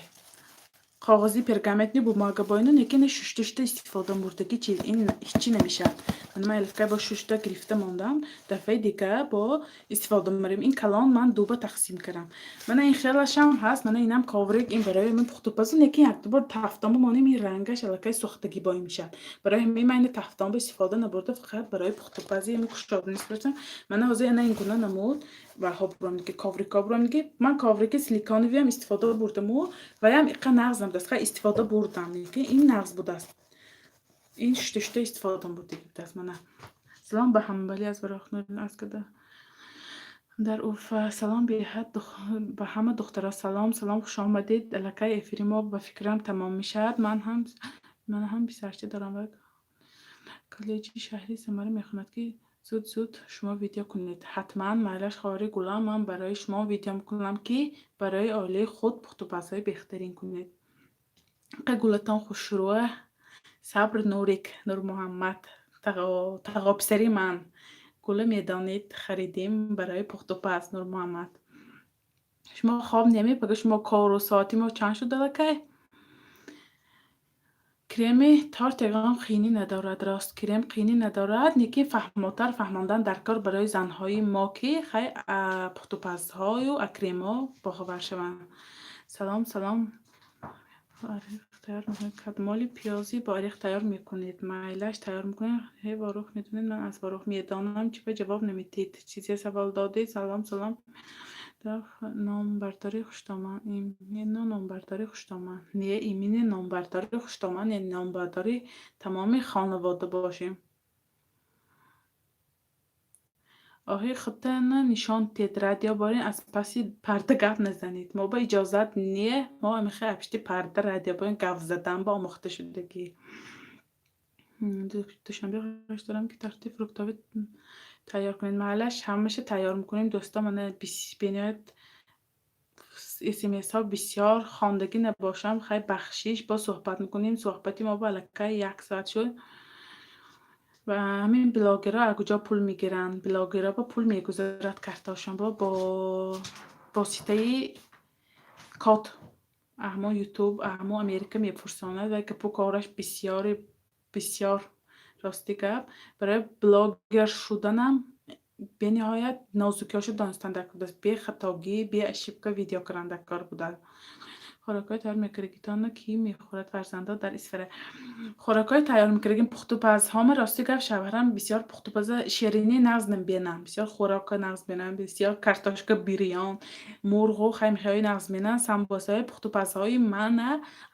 Коғази пергаментный бумага бо ино, лекин шушта шушта истифода бурдагӣ чиз, ин ҳичӣ намешавад. Ман аллакай бо шушта гирифта мондам. Дафъаи дига бо истифода мебарем. Ин калон ман дуба тақсим кардам. Мана ин хелашам ҳаст, мана инам коврик, ин барои ман пухтупазу, лекин як дубор тафтон бимонем, ин рангаш аллакай сӯхтагӣ бой мешавад. Барои ҳамин ман ина тафтон ба истифода набурда, фақат барои пухтупази ами кушода нисбатан. Мана ҳозир ана ин гуна намуд ва ҳо буромдиги, коврикҳо буромдиги. Ман коврики силиконовиам истифода бурдаму ваям иқа нағз набудааст. Хай, истифода бурдам, лекин ин нағз будааст. Ин шушта шушта истифода бурдагӣ будааст. Мана, салом ба ҳамбали аз аз када дар Уфа. Салом беҳад ба ҳама духтаро, салом, салом, хуш омадед. Аллакай эфири мо, ба фикрам, тамом мешавад. Ман ҳам писарча дорам ва коллеҷи шаҳри Самара мехонад, ки зуд зуд шумо видео кунед. Ҳатман, майлаш, хоҳари гулам, ман барои шумо видео мекунам, ки барои оилаи худ пухтупазҳои беҳтарин кунед. Қа гулатон хушрӯа. Сабр, Нурик, Нурмуҳаммад, тағописари ман. Гула медонед, харидем барои пухтупаз, Нурмуҳаммад. Шумо хоб намепага, шумо кору соати мо чанд шуд аллакай? Креми торт ягон қиинӣ надорад, рост, крем қиинӣ надорад, лекин фаҳмотар фаҳмондан дар кор барои занҳои мо, ки хай пухтупазҳою кремҳо бохабар шаванд. Салом, салом. Тайёр мекунед кадмоли пиёзӣ бо орех тайёр мекунед? Майлаш, тайёр мекунед. Ҳе, ворух медонед? Ман аз ворух медонам, чӣ ба ҷавоб намедиҳед? Чизе савол додед. Салом, салом. Номбардори хуштоман, именно номбардори хуштоман, не, именно номбардори хуштоман, не, номбардори тамоми хонавода бошем. Оҳи худтана нишон тед, радио борин, аз паси парда гап назанед. Мо ба иҷозат не, мо амихе пишти парда радио борин гап задан ба омӯхта шудагӣ. Душанбе хоҳиш дорам, ки торти фруктовӣ тайёр кунед. Маҳаллаш, ҳамаша тайёр мекунем, дӯсто. Мана, бениҳоят смсҳо бисёр, хондагӣ набошам, хай, бахшиш. Боз суҳбат мекунем. Суҳбати мо ба аллакай як соат шуд. Ва ҳамин блогерҳо аз куҷо пул мегиранд? Блогерҳо ба пул мегузарад картаошон бо воситаи код. Аҳмо Ютуб, аҳмо Америка мепурсонад ва гапу кораш бисёри бисёр. Рости гап, барои блогер шуданам бениҳоят нозукиҳошо донистан дар кор будааст, бехатогӣ, беошибка видео кардан дар кор будааст. Хӯрокҳои тайёр мекардагитонро кӣ мехӯрад? Фарзандо дар Исфара. Хӯрокҳои тайёр мекардагим, пухтупазҳома, рости гап, шавҳарам бисёр пухтупаза, ширинӣ нағз мебинам, бисёр хӯрока нағз мебинам, бисёр картошка, бирён, мурғу хаймихои нағз мебинам, самбосаҳои, пухтупазҳои мана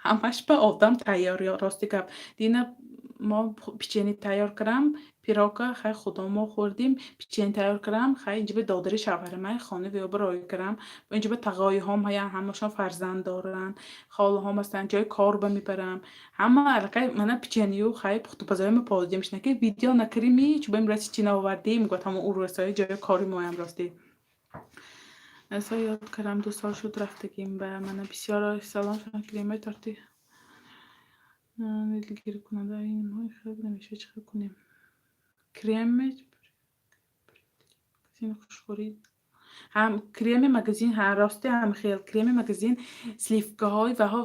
ҳамаш ба одам тайёр. Рости гап, дина мо печенье тайёр кардам, пирога, хай, худо мо хӯрдем. Печенье тайёр кардам, хай, инҷа додари шавҳарамай хона виёба роҳӣ кардам. Инҷа тағоиҳом ҳаянд, ҳамашон фарзанд доранд, холаҳом ҳастанд, ҷои кор ба мебарам. Ҳама аллакай мана печенью, хай, пухтупазҳои мо позидем. Ки видео накардими, чун ба чӣ наовардем, мегӯяд ҳамон урусҳои ҷои кори моям, ростӣ. Асо ёд кардам, 2 сол шуд рафтагим ба мана. Бисёр салом. Кремаи торти дилгиркунанда хел намешавад, чӣ хел кунем? Креми хушхӯрӣ ҳам креми магазин, ҳа, рости, ҳам хел креми магазин, сливкаҳои ваҳо,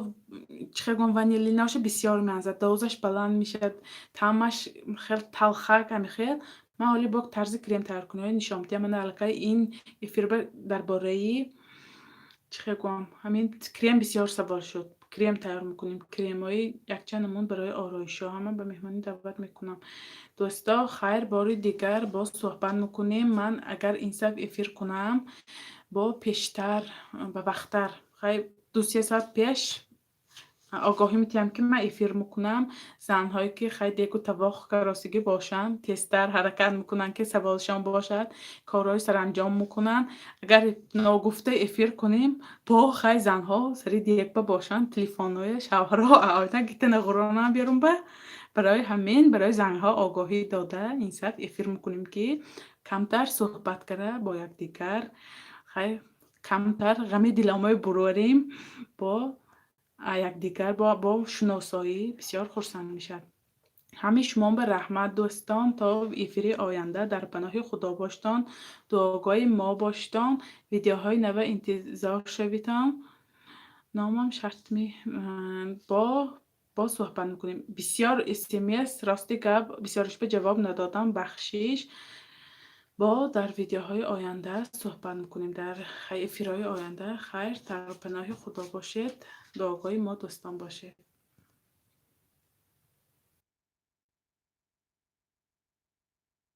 чӣ хел гӯям, ванилинаошо бисёр меанзад, дозаш баланд мешавад, таъмаш хел талхак ҳами хел. Ман ҳоли бо тарзи крем тайёркуниҳои нишон медиҳам. Мана, аллакай ин эфирба дар бораи, чӣ хел гӯям, ҳамин крем бисёр савол шуд. Крем тайёр мекунем, кремҳои якчанд намуд барои ороишҳо. Ҳама ба меҳмонӣ даъват мекунам, дӯсто. Хайр, бори дигар боз суҳбат мекунем. Ман агар инсаф эфир кунам, бо пештар, ба вақттар, хай, 2-3 соат пеш огоҳӣ медиҳам, ки ман эфир мекунам. Занҳое ки, хай, дегу тавоқ каросигӣ бошанд, тезтар ҳаракат мекунанд, ки саволшон бошад, корҳои саранҷом мекунанд. Агар ногуфта эфир кунем, бо, хай, занҳо сари дегба бошанд, телефонҳоя шавҳарҳо оидан гитана берун ба. Барои ҳамин барои занҳо огоҳӣ дода, инсаф эфир мекунем, ки камтар суҳбат карда бо якдигар, хай, камтар ғами диломои бурорем бо якдигар, бо шиносоӣ бисёр хурсанд мешавад. Ҳамаи шумо ба раҳмат, дӯстон. То эфири оянда дар паноҳи Худо боштон, дуогоҳи мо боштон, видеоҳои нава интизор шавитон. Номам шартми бо. Боз суҳбат мекунем. Бисёр смс, рости гап, бисёриш ба ҷавоб надодам, бахшиш. Бо дар видеоҳои оянда суҳбат мекунем, дар эфирҳои оянда. Хайр, дар паноҳи Худо бошед, дуогоҳи мо дӯстон бошед.